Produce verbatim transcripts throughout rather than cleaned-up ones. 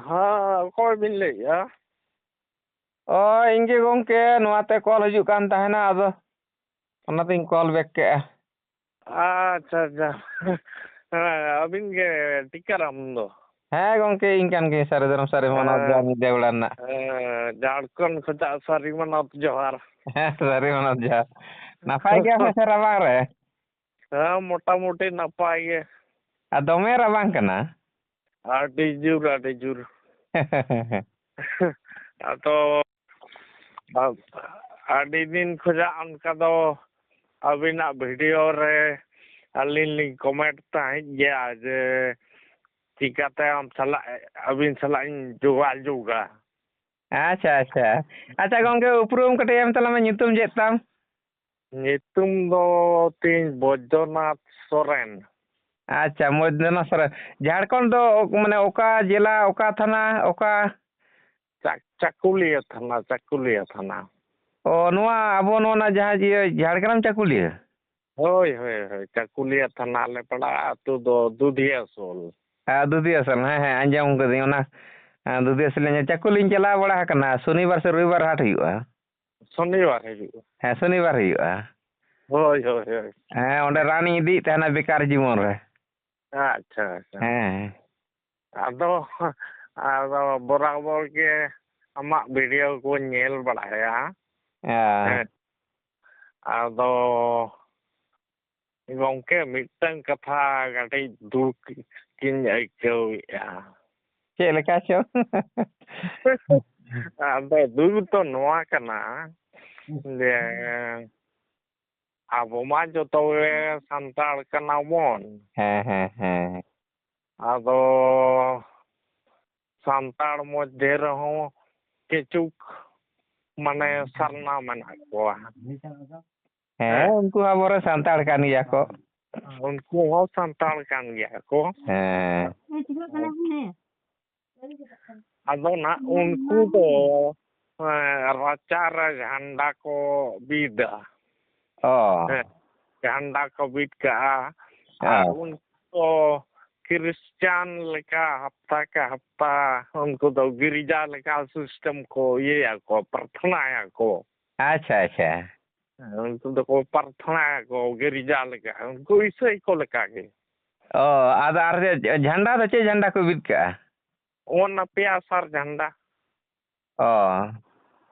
ᱦᱮᱸ, ᱚᱠᱚᱭ ᱵᱤᱱ ᱞᱟᱹᱭᱮᱜᱼᱟ? ᱚ, ᱤᱧ ᱜᱮ ᱜᱚᱢᱠᱮ, ᱱᱚᱣᱟ ᱛᱮ ᱠᱚᱞ ᱦᱤᱡᱩᱜ ᱠᱟᱱ ᱛᱟᱦᱮᱱᱟ, ᱟᱫᱚ ᱚᱱᱟᱛᱤᱧ ᱠᱚᱞ ᱵᱮᱠ ᱠᱮᱜᱼᱟ᱾ ᱟᱪᱪᱷᱟ, ᱟᱪᱪᱷᱟ᱾ ᱦᱮᱸ, ᱟᱹᱵᱤᱱ ᱜᱮ ᱴᱤᱠᱟᱹᱨᱟᱢ ᱫᱚ? ᱦᱮᱸ ᱜᱚᱢᱠᱮ, ᱤᱧ ᱠᱟᱱ ᱜᱤᱭᱟᱹᱧ ᱥᱟᱹᱨᱤ ᱫᱷᱚᱨᱚᱢ ᱥᱟᱹᱨᱤ ᱢᱟᱱᱟᱣ ᱡᱟ ᱦᱮᱸ᱾ ᱢᱤᱫ ᱵᱮᱲᱟ ᱨᱮᱱᱟᱜ᱾ ᱦᱮᱸ, ᱡᱷᱟᱲᱠᱷᱚᱸᱰ ᱠᱷᱚᱱᱟᱜ ᱥᱟᱹᱨᱤ ᱢᱟᱱᱟᱣ ᱡᱚᱦᱟᱨ᱾ ᱦᱮᱸ, ᱥᱟᱹᱨᱤ ᱢᱟᱱᱟᱣ ᱡᱚᱦᱟᱨ᱾ ᱱᱟᱯᱟᱭ ᱜᱮᱭᱟ ᱯᱮ ᱥᱮ ᱨᱟᱵᱟᱝ ᱨᱮ? ᱦᱮᱸ, ᱢᱚᱴᱟᱢᱩᱴᱤ ᱱᱟᱯᱟᱭ ᱜᱮ᱾ ᱟᱨ ᱫᱚᱢᱮ ᱨᱟᱵᱟᱝ ᱠᱟᱱᱟ? ᱟᱹᱰᱤ ᱡᱳᱨ, ᱟᱹᱰᱤ ᱡᱳᱨ᱾ ᱟᱫᱚ ᱟ-, ᱟᱹᱰᱤ ᱫᱤᱱ ᱠᱷᱚᱱᱟᱜ ᱚᱱᱠᱟ ᱫᱚ ᱟᱹᱵᱤᱱᱟᱜ ᱵᱷᱤᱰᱤᱭᱳ ᱨᱮ ᱟᱹᱞᱤᱧ ᱞᱤᱧ ᱠᱚᱢᱮᱱᱴ ᱛᱟᱦᱮᱸᱫ ᱜᱮᱭᱟ ᱡᱮ ᱪᱤᱠᱟᱹᱛᱮ ᱟᱢ ᱥᱟᱞᱟᱜ, ᱟᱹᱵᱤᱱ ᱥᱟᱞᱟᱜ ᱤᱧ ᱡᱳᱜᱟᱡᱳᱜᱟ᱾ ᱟᱪᱪᱷᱟ, ᱟᱪᱪᱷᱟ᱾ ᱟᱪᱪᱷᱟ ᱜᱚᱢᱠᱮ, ᱩᱯᱨᱩᱢ ᱠᱟᱹᱴᱤᱡ ᱮᱢ ᱛᱟᱞᱟᱝ ᱢᱮ, ᱧᱩᱛᱩᱢ ᱪᱮᱫ ᱛᱟᱢ? ᱧᱩᱛᱩᱢ ᱫᱚ ᱛᱤᱧ ᱵᱳᱭᱫᱚᱱᱟᱛᱷ ᱥᱚᱨᱮᱱ᱾ ᱟᱪᱪᱷᱟ, ᱵᱳᱭᱫᱚᱱᱟᱛᱷ ᱥᱚᱨᱮᱱ᱾ ᱡᱷᱟᱲᱠᱷᱚᱸᱰ ᱫᱚ ᱢᱟᱱᱮ ᱚᱠᱟ ᱡᱮᱞᱟ, ᱚᱠᱟ ᱛᱷᱟᱱᱟ, ᱚᱠᱟ? ᱪᱟᱠ-, ᱪᱟᱠᱩᱞᱤᱭᱟᱹ ᱛᱷᱟᱱᱟ, ᱪᱟᱠᱩᱞᱤᱭᱟᱹ ᱛᱷᱟᱱᱟ᱾ ᱚ, ᱱᱚᱣᱟ ᱟᱵᱚ ᱱᱚᱣᱟ ᱡᱟᱦᱟᱸ ᱤᱭᱟᱹ ᱡᱷᱟᱲᱜᱨᱟᱢ ᱪᱟᱠᱩᱞᱤᱭᱟᱹ? ᱦᱳᱭ, ᱦᱳᱭ, ᱦᱳᱭ, ᱪᱟᱠᱩᱞᱤᱭᱟᱹ ᱛᱷᱟᱱᱟ ᱞᱮ ᱯᱟᱲᱟᱜᱼᱟ, ᱟᱹᱛᱩ ᱫᱚ ᱫᱩᱫᱷᱤᱭᱟᱹ ᱥᱳᱞ᱾ ᱦᱮᱸ, ᱫᱩᱫᱷᱤᱭᱟᱹ ᱥᱳᱞ, ᱦᱮᱸ, ᱦᱮᱸ, ᱟᱸᱡᱚᱢ ᱠᱟᱹᱫᱟᱹᱧ ᱚᱱᱟ᱾ ᱦᱮᱸ, ᱫᱩᱫᱷᱤᱭᱟᱹ ᱥᱳᱞ ᱞᱤᱧ, ᱪᱟᱠᱩᱞᱤᱧ ᱪᱟᱞᱟᱣ ᱵᱟᱲᱟ ᱟᱠᱟᱱᱟ, ᱥᱚᱱᱤᱵᱟᱨ ᱥᱮ ᱨᱚᱵᱤᱵᱟᱨ ᱦᱟᱴ ᱦᱩᱭᱩᱜᱼᱟ᱾ ᱥᱚᱱᱤᱵᱟᱨ ᱦᱤᱡᱩᱜᱼᱟ᱾ ᱦᱮᱸ, ᱥᱚᱱᱤᱵᱟᱨ ᱦᱩᱭᱩᱜᱼᱟ᱾ ᱦᱳᱭ, ᱦᱳᱭ, ᱦᱳᱭ᱾ ᱦᱮᱸ, ᱚᱸᱰᱮ ᱨᱟᱱᱤᱧ ᱤᱫᱤᱭᱮᱫ ᱛᱟᱦᱮᱱᱟ ᱵᱮᱠᱟᱨ ᱡᱤᱵᱚᱱ ᱨᱮ᱾ ᱟᱪᱪᱷᱟ, ᱟᱪᱪᱷᱟ᱾ ᱦᱮᱸ᱾ ᱟᱫᱚ, ᱟᱫᱚ ᱵᱚᱨᱟᱵᱚᱨ ᱜᱮ ᱟᱢᱟᱜ ᱵᱷᱤᱰᱤᱭᱳ ᱠᱚ ᱧᱮᱞ ᱵᱟᱲᱟᱭᱟ᱾ ᱦᱮᱸ᱾ ᱦᱮᱸ᱾ ᱟᱫᱚ ᱜᱚᱢᱠᱮ, ᱢᱤᱫᱴᱟᱝ ᱠᱟᱛᱷᱟ ᱠᱟᱹᱴᱤᱡ ᱫᱩᱠ ᱜᱤᱧ ᱟᱹᱭᱠᱟᱹᱣᱮᱫᱼᱟ᱾ ᱪᱮᱫ ᱞᱮᱠᱟ ᱪᱚ? ᱟᱫᱚ ᱫᱩᱠ ᱫᱚ ᱱᱚᱣᱟ ᱠᱟᱱᱟ ᱡᱮ ᱟᱵᱚ ᱢᱟ ᱡᱚᱛᱚ ᱜᱮ ᱥᱟᱱᱛᱟᱲ ᱠᱟᱱᱟ ᱵᱚᱱ᱾ ᱦᱮᱸ, ᱦᱮᱸ, ᱦᱮᱸ᱾ ᱟᱫᱚ ᱥᱟᱱᱛᱟᱲ ᱢᱚᱫᱽᱫᱷᱮ ᱨᱮᱦᱚᱸ ᱠᱤᱪᱷᱩ ᱢᱟᱱᱮ ᱥᱟᱨᱱᱟ ᱢᱮᱱᱟᱜ ᱠᱚᱣᱟ᱾ ᱦᱮᱸ, ᱦᱮᱸ᱾ ᱩᱱᱠᱩ ᱟᱵᱚᱨᱮᱱ ᱥᱟᱱᱛᱟᱲ ᱠᱟᱱ ᱜᱮᱭᱟ ᱠᱚ᱾ ᱩᱱᱠᱩ ᱦᱚᱸ ᱥᱟᱱᱛᱟᱲ ᱠᱟᱱ ᱜᱮᱭᱟ ᱠᱚ᱾ ᱦᱮᱸ᱾ ᱟᱫᱚ ᱱᱟᱜ ᱩᱱᱠᱩ ᱫᱚ, ᱮᱸ, ᱨᱟᱪᱟ ᱨᱮ ᱡᱷᱟᱱᱰᱟ ᱠᱚ ᱵᱤᱫᱟ᱾ ᱚ᱾ ᱦᱮᱸ, ᱡᱷᱟᱱᱰᱟ ᱠᱚ ᱵᱤᱫ ᱠᱟᱜᱼᱟ᱾ ᱟᱨ ᱚ᱾ ᱩᱱᱠᱩ ᱫᱚ ᱠᱷᱨᱤᱥᱪᱟᱱ ᱞᱮᱠᱟ ᱦᱟᱯᱛᱟ ᱠᱮ ᱦᱟᱯᱛᱟ ᱩᱱᱠᱩ ᱫᱚ ᱜᱤᱨᱡᱟ ᱞᱮᱠᱟ ᱥᱤᱥᱴᱮᱢ ᱠᱚ ᱤᱭᱟᱹᱭᱟᱠᱚ, ᱯᱨᱟᱨᱛᱷᱚᱱᱟᱭᱟᱠᱚ᱾ ᱟᱪᱪᱷᱟ, ᱟᱪᱪᱷᱟ᱾ ᱩᱱᱠᱩ ᱫᱚᱠᱚ ᱯᱨᱟᱨᱛᱷᱚᱱᱟᱭᱟᱠᱚ ᱜᱤᱨᱡᱟ ᱞᱮᱠᱟ, ᱩᱱᱠᱩ ᱤᱥᱟᱹᱭ ᱠᱚ ᱞᱮᱠᱟ ᱜᱮ᱾ ᱚ, ᱟᱫᱚ ᱟᱨ ᱡᱷᱟᱱᱰᱟ ᱫᱚ ᱪᱮᱫ ᱡᱷᱟᱱᱰᱟ ᱠᱚ ᱵᱤᱫ ᱠᱟᱜᱼᱟ? ᱚᱱᱟ ᱯᱮᱭᱟ ᱥᱟᱨ ᱡᱷᱟᱱᱰᱟ᱾ ᱚ᱾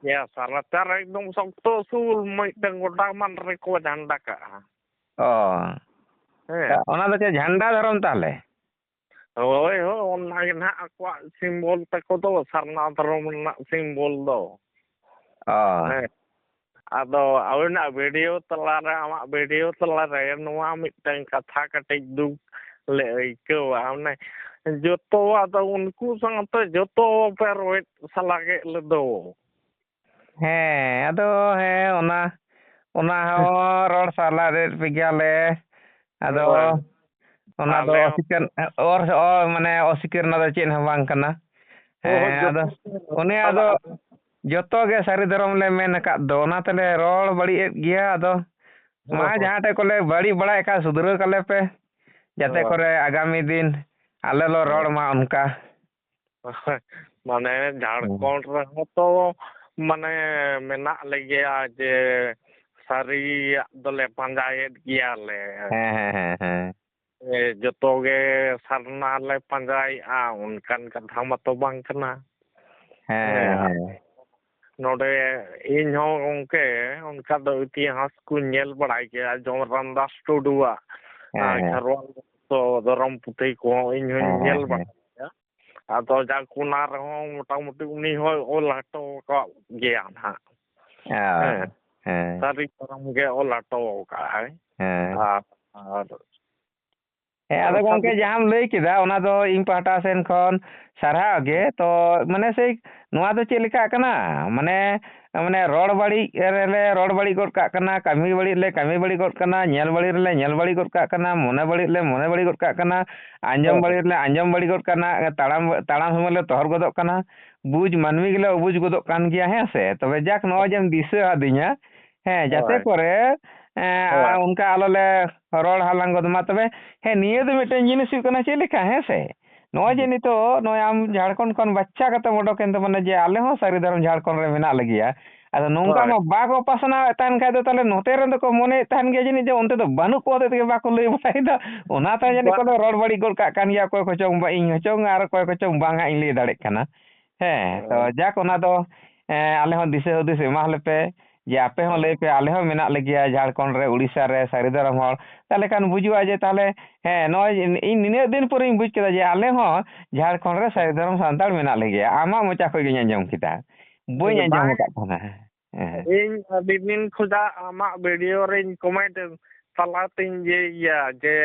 ᱯᱮᱭᱟ ᱥᱟᱨ, ᱞᱟᱛᱟᱨ ᱨᱮ ᱮᱠᱫᱚᱢ ᱥᱚᱠᱛᱚ ᱩᱥᱩᱞ ᱢᱤᱫᱴᱟᱝ ᱜᱚᱴᱟ ᱢᱟᱱ ᱨᱮᱠᱚ ᱡᱷᱟᱱᱰᱟ ᱠᱟᱜᱼᱟ᱾ ᱚ᱾ ᱦᱮᱸ᱾ ᱚᱱᱟ ᱫᱚ ᱪᱮᱫ ᱡᱷᱟᱱᱰᱟ ᱫᱷᱚᱨᱚᱢ ᱛᱟᱦᱞᱮ? ᱦᱳᱭ, ᱦᱳᱭ, ᱚᱱᱟ ᱜᱮ ᱱᱟᱦᱟᱜ ᱟᱠᱚᱣᱟᱜ ᱥᱤᱢᱵᱚᱞ ᱛᱟᱠᱚ ᱫᱚ, ᱥᱟᱨᱱᱟ ᱫᱷᱚᱨᱚᱢ ᱨᱮᱱᱟᱜ ᱥᱤᱢᱵᱚᱞ ᱫᱚ᱾ ᱚ᱾ ᱦᱮᱸ᱾ ᱟᱫᱚ ᱟᱵᱤᱱᱟᱜ ᱵᱷᱤᱰᱤᱭᱳ ᱛᱟᱞᱟᱨᱮ, ᱟᱢᱟᱜ ᱵᱷᱤᱰᱤᱭᱳ ᱛᱟᱞᱟᱨᱮ ᱱᱚᱣᱟ ᱢᱤᱫᱴᱟᱝ ᱠᱟᱛᱷᱟ ᱠᱟᱹᱴᱤᱡ ᱫᱩᱠ ᱞᱮ ᱟᱹᱭᱠᱟᱹᱣᱟ, ᱢᱟᱱᱮ ᱡᱚᱛᱚᱣᱟᱜ ᱫᱚ ᱩᱱᱠᱩ ᱥᱟᱶᱛᱮ ᱡᱚᱛᱚ ᱯᱮ ᱨᱚᱦᱮᱫ ᱥᱟᱞᱟ ᱠᱮᱫ ᱞᱮᱫᱚ᱾ ᱦᱮᱸ, ᱟᱫᱚ ᱦᱮᱸ, ᱚᱱᱟ, ᱚᱱᱟ ᱦᱚᱸ ᱨᱚᱲ ᱥᱟᱞᱟᱮᱫ ᱯᱮ ᱜᱮᱭᱟᱞᱮ᱾ ᱟᱫᱚ ᱦᱳᱭ᱾ ᱚᱱᱟ ᱫᱚ ᱟᱞᱮ ᱦᱚᱸ ᱚᱥᱤᱠᱟᱹᱨ, ᱚᱨ, ᱚ-, ᱢᱟᱱᱮ ᱚᱥᱤᱠᱟᱹᱨ ᱨᱮᱱᱟᱜ ᱫᱚ ᱪᱮᱫ ᱦᱚᱸ ᱵᱟᱝ ᱠᱟᱱᱟ᱾ ᱦᱳᱭ, ᱦᱮᱸ, ᱟᱫᱚ ᱡᱚᱛᱚ ᱚᱱᱮ ᱟᱫᱚ ᱥᱟᱞᱟᱜ ᱡᱚᱛᱚ ᱜᱮ ᱥᱟᱹᱨᱤ ᱫᱷᱚᱨᱚᱢ ᱞᱮ ᱢᱮᱱ ᱟᱠᱟᱫ ᱫᱚ, ᱚᱱᱟ ᱛᱮᱞᱮ ᱨᱚᱲ ᱵᱟᱹᱲᱤᱡ ᱮᱫ ᱜᱮᱭᱟ᱾ ᱟᱫᱚ ᱦᱳᱭ, ᱢᱟ ᱦᱳᱭ᱾ ᱡᱟᱦᱟᱸ ᱴᱷᱮᱡ ᱠᱚᱞᱮ ᱵᱟᱹᱲᱤᱡ ᱵᱟᱲᱟᱭ ᱠᱷᱟᱱ ᱥᱩᱫᱷᱨᱟᱹᱣ ᱠᱟᱞᱮ ᱯᱮ, ᱡᱟᱛᱮ ᱦᱳᱭ᱾ ᱠᱚᱨᱮ ᱟᱜᱟᱢᱤ ᱫᱤᱱ ᱟᱞᱮ ᱞᱮ ᱨᱚᱲ ᱦᱳᱭ᱾ ᱢᱟ ᱚᱱᱠᱟ᱾ ᱢᱟᱱᱮ ᱦᱩᱸ᱾ ᱡᱷᱟᱲᱠᱷᱚᱸᱰ ᱨᱮᱦᱚᱸ ᱛᱚ ᱢᱟᱱᱮ ᱢᱮᱱᱟᱜ ᱞᱮᱜᱮᱭᱟ ᱡᱮ ᱥᱟᱹᱨᱤᱭᱟᱜ ᱫᱚᱞᱮ ᱯᱟᱸᱡᱟᱭᱮᱫ ᱜᱮᱭᱟᱞᱮ᱾ ᱦᱮᱸ, ᱦᱮᱸ, ᱦᱮᱸ, ᱦᱮᱸ᱾ ᱮ, ᱡᱚᱛᱚ ᱜᱮ ᱥᱟᱨᱱᱟ ᱞᱮ ᱯᱟᱸᱡᱟᱭᱮᱫᱼᱟ, ᱚᱱᱠᱟᱱ ᱠᱟᱛᱷᱟ ᱢᱟᱛᱚ ᱵᱟᱝ ᱠᱟᱱᱟ᱾ ᱦᱮᱸ, ᱦᱮᱸ, ᱦᱮᱸ᱾ ᱱᱚᱰᱮ ᱤᱧ ᱦᱚᱸ ᱜᱚᱢᱠᱮ ᱚᱱᱠᱟ ᱫᱚ ᱤᱛᱤᱦᱟᱥ ᱠᱚᱧ ᱧᱮᱞ ᱵᱟᱲᱟᱭ ᱜᱮᱭᱟ, ᱡᱮᱢᱚᱱ ᱨᱟᱢᱫᱟᱥ ᱴᱩᱰᱩᱣᱟᱜ, ᱦᱮᱸ, ᱟᱨ ᱦᱮᱸ᱾ ᱠᱷᱮᱨᱣᱟᱞ ᱫᱷᱚᱨᱚᱢ ᱯᱩᱛᱷᱤ ᱠᱚᱦᱚᱸ ᱤᱧ ᱦᱚᱸᱧ ᱦᱮᱸ, ᱦᱮᱸ, ᱧᱮᱞ ᱦᱮᱸ᱾ ᱵᱟᱲᱟᱭ ᱜᱮᱭᱟ᱾ ᱟᱫᱚ ᱡᱟᱠ, ᱚᱱᱟ ᱨᱮᱦᱚᱸ ᱢᱚᱴᱟᱢᱩᱴᱤ ᱩᱱᱤ ᱦᱚᱸᱭ ᱚᱞ ᱦᱚᱴᱚ ᱟᱠᱟᱫ ᱜᱮᱭᱟ ᱱᱟᱦᱟᱜ᱾ ᱦᱮᱸ, ᱦᱮᱸ᱾ ᱦᱮᱸ᱾ ᱥᱟᱹᱨᱤ ᱫᱷᱚᱨᱚᱢ ᱜᱮ ᱚᱞ ᱦᱚᱴᱚ ᱟᱠᱟᱫᱼᱟᱭ᱾ ᱦᱮᱸ᱾ ᱟᱨ, ᱟᱨ ᱦᱮᱸ, ᱟᱫᱚ ᱟᱨ ᱜᱚᱢᱠᱮ, ᱥᱟᱹᱨᱤ ᱡᱟᱦᱟᱸᱢ ᱞᱟᱹᱭ ᱠᱮᱫᱟ, ᱚᱱᱟ ᱫᱚ ᱤᱧ ᱯᱟᱦᱴᱟ ᱥᱮᱱ ᱠᱷᱚᱱ ᱥᱟᱨᱦᱟᱣ ᱜᱮ᱾ ᱛᱚ, ᱢᱟᱱᱮ, ᱥᱮᱭ ᱱᱚᱣᱟ ᱫᱚ ᱪᱮᱫ ᱞᱮᱠᱟᱜ ᱠᱟᱱᱟ? ᱢᱟᱱᱮ, ᱢᱟᱱᱮ, ᱨᱚᱲ ᱵᱟᱹᱲᱤᱡ ᱨᱮᱞᱮ ᱨᱚᱲ ᱵᱟᱹᱲᱤᱡ ᱜᱚᱫ ᱠᱟᱜ ᱠᱟᱱᱟ, ᱠᱟᱹᱢᱤ ᱵᱟᱹᱲᱤᱡ ᱞᱮ ᱠᱟᱹᱢᱤ ᱵᱟᱹᱲᱤᱡ ᱜᱚᱫ ᱠᱟᱱᱟ, ᱧᱮᱞ ᱵᱟᱹᱲᱤᱡ ᱨᱮᱞᱮ ᱧᱮᱞ ᱵᱟᱹᱲᱤᱡ ᱜᱚᱫ ᱠᱟᱜ ᱠᱟᱱᱟ, ᱢᱚᱱᱮ ᱵᱟᱹᱲᱤᱡ ᱞᱮ ᱢᱚᱱᱮ ᱵᱟᱹᱲᱤᱡ ᱜᱚᱫ ᱠᱟᱜ ᱠᱟᱱᱟ, ᱟᱸᱡᱚᱢ ᱦᱳᱭ, ᱵᱟᱹᱲᱤᱡ ᱨᱮᱞᱮ ᱟᱸᱡᱚᱢ ᱵᱟᱹᱲᱤᱡ ᱜᱚᱫ ᱠᱟᱜ ᱠᱟᱱᱟ, ᱛᱟᱲᱟᱢ, ᱛᱟᱲᱟᱢ ᱥᱚᱢᱚᱭ ᱞᱮ ᱛᱚᱦᱚᱨ ᱜᱚᱫᱚᱜ ᱠᱟᱱᱟ, ᱵᱩᱡᱽ ᱢᱟᱹᱱᱢᱤ ᱜᱮᱞᱮ ᱵᱩᱡᱽ ᱜᱚᱫᱚᱜ ᱠᱟᱱ ᱜᱮᱭᱟ, ᱦᱮᱸ ᱥᱮ? ᱛᱚᱵᱮ ᱡᱟᱠ, ᱱᱚᱜᱼᱚᱭ ᱡᱮᱢ ᱫᱤᱥᱟᱹ ᱟᱹᱫᱤᱧᱟ, ᱦᱮᱸ, ᱡᱟᱛᱮ ᱦᱳᱭ᱾ ᱠᱚᱨᱮ, ᱮᱸ, ᱦᱳᱭ᱾ ᱟᱨ ᱚᱱᱠᱟ ᱟᱞᱚ ᱞᱮ ᱨᱚᱲ ᱦᱟᱞᱟᱝ ᱜᱚᱫ ᱢᱟ᱾ ᱛᱚᱵᱮ ᱦᱮᱸ, ᱱᱤᱭᱟᱹ ᱫᱚ ᱢᱤᱫᱴᱮᱱ ᱡᱤᱱᱤᱥ ᱦᱩᱭᱩᱜ ᱠᱟᱱᱟ, ᱪᱮᱫ ᱞᱮᱠᱟ, ᱦᱮᱸ ᱥᱮ? ᱱᱚᱜᱼᱚᱭ ᱡᱮ ᱦᱩᱸ᱾ ᱱᱤᱛᱚᱜ ᱱᱚᱜᱼᱚᱭ ᱟᱢ ᱡᱷᱟᱲᱠᱷᱚᱸᱰ ᱠᱷᱚᱱ ᱵᱟᱪᱪᱟ ᱠᱟᱛᱮᱢ ᱚᱰᱚᱠᱮᱱ ᱛᱟᱵᱚᱱᱟ ᱡᱮ ᱟᱞᱮ ᱦᱚᱸ ᱥᱟᱹᱨᱤ ᱫᱷᱚᱨᱚᱢ ᱡᱷᱟᱲᱠᱷᱚᱸᱰ ᱨᱮ ᱢᱮᱱᱟᱜ ᱞᱮᱜᱮᱭᱟ᱾ ᱟᱫᱚ ᱱᱚᱝᱠᱟ ᱦᱳᱭ᱾ ᱢᱟ ᱵᱟᱠᱚ ᱯᱟᱥᱱᱟᱣᱮᱫ ᱛᱟᱦᱮᱱ ᱠᱷᱟᱡ ᱫᱚ ᱛᱟᱦᱚᱞᱮ ᱱᱚᱛᱮ ᱨᱮᱱ ᱫᱚᱠᱚ ᱢᱚᱱᱮᱭᱮᱫ ᱛᱟᱦᱮᱱ ᱜᱮᱭᱟ ᱡᱟᱹᱱᱤᱡ ᱡᱮ ᱚᱱᱛᱮ ᱫᱚ ᱵᱟᱹᱱᱩᱜ ᱠᱚ ᱦᱚᱛᱮᱡ ᱛᱮᱜᱮ ᱵᱟᱠᱚ ᱞᱟᱹᱭ ᱵᱟᱲᱟᱭᱮᱫᱟ᱾ ᱚᱱᱟ ᱛᱟᱭᱚᱢ ᱡᱟᱹᱱᱤᱡ ᱵᱟ- ᱠᱚ ᱨᱚᱲ ᱵᱟᱹᱲᱤᱡ ᱜᱚᱫ ᱠᱟᱜ ᱠᱟᱱ ᱜᱮᱭᱟ, ᱚᱠᱚᱭ ᱠᱚᱪᱚᱝ ᱵᱟ ᱤᱧ ᱦᱚᱪᱚᱝ ᱟᱨ ᱚᱠᱚᱭ ᱠᱚᱪᱚᱝ ᱵᱟᱝ ᱦᱟᱸᱜ ᱤᱧ ᱞᱟᱹᱭ ᱫᱟᱲᱮᱭᱟᱜ ᱠᱟᱱᱟ᱾ ᱦᱮᱸ, ᱛᱚ ᱦᱳᱭ᱾ ᱡᱟᱠ ᱚᱱᱟ ᱫᱚ, ᱮᱸ, ᱟᱞᱮ ᱦᱚᱸ ᱫᱤᱥᱟᱹ ᱦᱩᱫᱤᱥ ᱮᱢᱟ ᱞᱮᱯᱮ ᱡᱮ ᱟᱯᱮ ᱦᱚᱸ ᱦᱳᱭ᱾ ᱞᱟᱹᱭ ᱯᱮ, ᱟᱞᱮ ᱦᱚᱸ ᱢᱮᱱᱟᱜ ᱞᱮᱜᱮᱭᱟ ᱡᱷᱟᱲᱠᱷᱚᱸᱰ ᱨᱮ, ᱩᱲᱤᱥᱥᱟ ᱨᱮ ᱥᱟᱹᱨᱤ ᱫᱷᱚᱨᱚᱢ ᱦᱚᱲ᱾ ᱛᱟᱦᱚᱞᱮ ᱠᱷᱟᱱ ᱵᱩᱡᱩᱜᱼᱟ ᱡᱮ ᱛᱟᱦᱚᱞᱮ, ᱦᱮᱸ, ᱱᱚᱜᱼᱚᱭ ᱤᱧ ᱱᱤᱱᱟᱹᱜ ᱫᱤᱱ ᱯᱚᱨᱮᱧ ᱵᱩᱡᱽ ᱠᱮᱫᱟ ᱡᱮ ᱟᱞᱮ ᱦᱚᱸ ᱡᱷᱟᱲᱠᱷᱚᱸᱰ ᱨᱮ ᱥᱟᱹᱨᱤ ᱫᱷᱚᱨᱚᱢ ᱥᱟᱱᱛᱟᱲ ᱢᱮᱱᱟᱜ ᱞᱮᱜᱮᱭᱟ᱾ ᱟᱢᱟᱜ ᱢᱚᱪᱟ ᱠᱷᱚᱱ ᱜᱤᱧ ᱟᱸᱡᱚᱢ ᱠᱮᱫᱟ, ᱵᱟᱹᱧ ᱟᱸᱡᱚᱢ ᱵᱟᱝ, ᱟᱠᱟᱫ ᱛᱟᱦᱮᱱᱟ᱾ ᱦᱮᱸ᱾ ᱤᱧ ᱟᱹᱰᱤ ᱫᱤᱱ ᱠᱷᱚᱱᱟᱜ ᱟᱢᱟᱜ ᱵᱷᱤᱰᱤᱭᱳ ᱨᱮᱧ ᱠᱚᱢᱮᱱᱴ ᱛᱟᱞᱟᱛᱮᱧ ᱤᱭᱟᱹᱭ ᱜᱮᱭᱟ ᱡᱮ,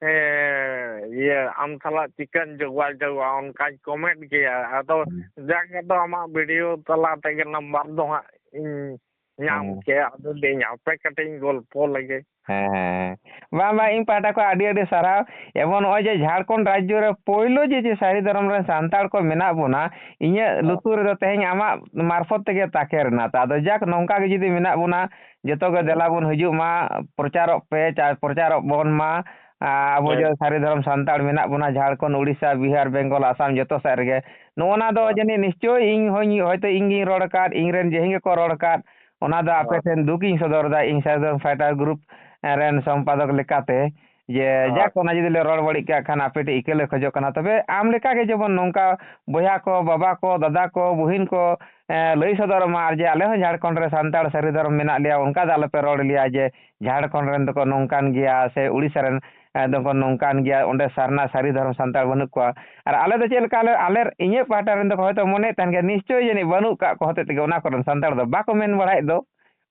ᱮᱸ, ᱤᱭᱟᱹ, ᱟᱢ ᱥᱟᱞᱟᱜ ᱪᱤᱠᱟᱹᱧ ᱡᱳᱜᱟᱡᱳᱜᱟ, ᱚᱱᱠᱟᱧ ᱠᱚᱢᱮᱱᱴ ᱜᱮᱭᱟ᱾ ᱟᱫᱚ ᱦᱮᱸ᱾ ᱡᱟᱠ, ᱟᱫᱚ ᱟᱢᱟᱜ ᱵᱷᱤᱰᱤᱭᱳ ᱛᱟᱞᱟ ᱛᱮᱜᱮ ᱱᱟᱢᱵᱟᱨ ᱫᱚ ᱦᱟᱸᱜ ᱤᱧ ᱧᱟᱢ ᱦᱮᱸ᱾ ᱠᱮᱫ, ᱟᱫᱚ ᱞᱟᱹᱭᱟᱹᱧ ᱦᱟᱯᱮ ᱠᱟᱹᱴᱤᱡ ᱤᱧ ᱜᱚᱞᱯᱚ ᱞᱮᱜᱮ᱾ ᱦᱮᱸ, ᱦᱮᱸ, ᱦᱮᱸ᱾ ᱵᱟᱝ, ᱵᱟᱝ, ᱤᱧ ᱯᱟᱦᱴᱟ ᱠᱷᱚᱱ ᱟᱹᱰᱤ, ᱟᱹᱰᱤ ᱥᱟᱨᱦᱟᱣ᱾ ᱮᱵᱚᱝ ᱱᱚᱜᱼᱚᱭ ᱡᱮ ᱡᱷᱟᱲᱠᱷᱚᱸᱰ ᱨᱟᱡᱽᱡᱚ ᱨᱮ ᱯᱳᱭᱞᱳ ᱡᱮ, ᱡᱮ ᱥᱟᱹᱨᱤ ᱫᱷᱚᱨᱚᱢ ᱨᱮᱱ ᱥᱟᱱᱛᱟᱲ ᱠᱚ ᱢᱮᱱᱟᱜ ᱵᱚᱱᱟ, ᱤᱧᱟᱹᱜ ᱦᱮᱸ᱾ ᱞᱩᱛᱩᱨ ᱨᱮᱫᱚ ᱛᱮᱦᱮᱧ ᱟᱢᱟᱜ ᱢᱟᱨᱯᱷᱚᱛ ᱛᱮᱜᱮ ᱛᱟᱠᱮᱨ ᱮᱱᱟ᱾ ᱛᱚ, ᱟᱫᱚ ᱡᱟᱠ, ᱱᱚᱝᱠᱟ ᱜᱮ ᱡᱩᱫᱤ ᱢᱮᱱᱟᱜ ᱵᱚᱱᱟ, ᱡᱚᱛᱚ ᱜᱮ ᱦᱮᱸ᱾ ᱫᱮᱞᱟ ᱵᱚᱱ ᱦᱤᱡᱩᱜ ᱢᱟ, ᱯᱨᱚᱪᱟᱨᱚᱜ ᱯᱮ, ᱪᱟ-, ᱯᱨᱚᱪᱟᱨᱚᱜ ᱵᱚᱱ ᱢᱟ᱾ ᱟ, ᱟᱵᱚ ᱦᱮᱸ᱾ ᱡᱮ ᱥᱟᱹᱨᱤ ᱫᱷᱚᱨᱚᱢ ᱥᱟᱱᱛᱟᱲ ᱢᱮᱱᱟᱜ ᱵᱚᱱᱟ ᱡᱷᱟᱲᱠᱷᱚᱸᱰ, ᱩᱲᱤᱥᱥᱟ, ᱵᱤᱦᱟᱨ, ᱵᱮᱝᱜᱚᱞ, ᱟᱥᱟᱢ, ᱡᱚᱛᱚ ᱥᱮᱫ ᱨᱮᱜᱮ᱾ ᱱᱚᱜᱼᱚ ᱱᱟ ᱫᱚ ᱦᱳᱭ᱾ ᱡᱟᱹᱱᱤᱡ ᱱᱤᱥᱪᱳᱭ ᱤᱧ ᱦᱚᱧ, ᱦᱚᱭᱛᱳ ᱤᱧ ᱜᱤᱧ ᱨᱚᱲ ᱟᱠᱟᱫ, ᱤᱧ ᱨᱮᱱ ᱡᱟᱹᱦᱤ ᱜᱮᱠᱚ ᱨᱚᱲ ᱟᱠᱟᱫ, ᱚᱱᱟ ᱫᱚ ᱟᱯᱮ ᱦᱳᱭ᱾ ᱴᱷᱮᱱ ᱫᱩᱠ ᱤᱧ ᱥᱚᱫᱚᱨ ᱮᱫᱟ, ᱤᱧ ᱥᱟᱹᱨᱤ ᱫᱷᱚᱨᱚᱢ ᱯᱷᱟᱭᱴᱟᱨ ᱜᱨᱩᱯ ᱨᱮᱱ ᱥᱚᱢᱯᱟᱫᱚᱠ ᱞᱮᱠᱟᱛᱮ, ᱡᱮ ᱦᱳᱭ᱾ ᱡᱟᱠ, ᱚᱱᱟ ᱡᱩᱫᱤ ᱞᱮ ᱨᱚᱲ ᱵᱟᱹᱲᱤᱡ ᱠᱟᱜ ᱠᱷᱟᱱ ᱟᱯᱮ ᱴᱷᱮᱱ ᱤᱠᱟᱹ ᱞᱮ ᱠᱷᱚᱡᱚᱜ ᱠᱟᱱᱟ᱾ ᱛᱚᱵᱮ ᱟᱢ ᱞᱮᱠᱟ ᱜᱮ ᱡᱮᱢᱚᱱ ᱱᱚᱝᱠᱟ ᱵᱚᱭᱦᱟ ᱠᱚ, ᱵᱟᱵᱟ ᱠᱚ, ᱫᱟᱫᱟ ᱠᱚ, ᱵᱩᱦᱤᱱ ᱠᱚ, ᱮᱸ, ᱞᱟᱹᱭ ᱥᱚᱫᱚᱨᱚᱜ ᱢᱟ, ᱟᱨ ᱡᱮ ᱟᱞᱮ ᱦᱚᱸ ᱡᱷᱟᱲᱠᱷᱚᱸᱰ ᱨᱮ ᱥᱟᱱᱛᱟᱲ ᱥᱟᱹᱨᱤ ᱫᱷᱚᱨᱚᱢ ᱢᱮᱱᱟᱜ ᱞᱮᱭᱟ, ᱚᱱᱠᱟ ᱫᱚ ᱟᱞᱚᱯᱮ ᱨᱚᱲ ᱞᱮᱭᱟ ᱡᱮ ᱡᱷᱟᱲᱠᱷᱚᱸᱰ ᱨᱮᱱ ᱫᱚᱠᱚ ᱱᱚᱝᱠᱟᱱ ᱜᱮᱭᱟ ᱥᱮ ᱩᱲᱤᱥᱥᱟ ᱨᱮᱱ, ᱮᱸ, ᱫᱚᱠᱚ ᱱᱚᱝᱠᱟᱱ ᱜᱮᱭᱟ, ᱚᱸᱰᱮ ᱥᱟᱨᱱᱟ ᱥᱟᱹᱨᱤ ᱫᱷᱚᱨᱚᱢ ᱥᱟᱱᱛᱟᱲ ᱵᱟᱹᱱᱩᱜ ᱠᱚᱣᱟ᱾ ᱟᱨ ᱟᱞᱮ ᱫᱚ ᱪᱮᱫ ᱞᱮᱠᱟ, ᱟᱞᱮ, ᱟᱞᱮ, ᱤᱧᱟᱹᱜ ᱯᱟᱦᱴᱟ ᱨᱮᱱ ᱫᱚᱠᱚ ᱦᱚᱭᱛᱳ ᱢᱚᱱᱮᱭᱮᱫ ᱛᱟᱦᱮᱱ ᱜᱮᱭᱟ, ᱱᱤᱥᱪᱳᱭ ᱡᱟᱹᱱᱤᱡ ᱵᱟᱹᱱᱩᱜ ᱠᱟᱜ ᱠᱚ ᱦᱚᱛᱮᱡ ᱛᱮᱜᱮ ᱚᱱᱟ ᱠᱚᱨᱮᱱ ᱥᱟᱱᱛᱟᱲ ᱫᱚ ᱵᱟᱠᱚ ᱢᱮᱱ ᱵᱟᱲᱟᱭᱮᱫ ᱫᱚ᱾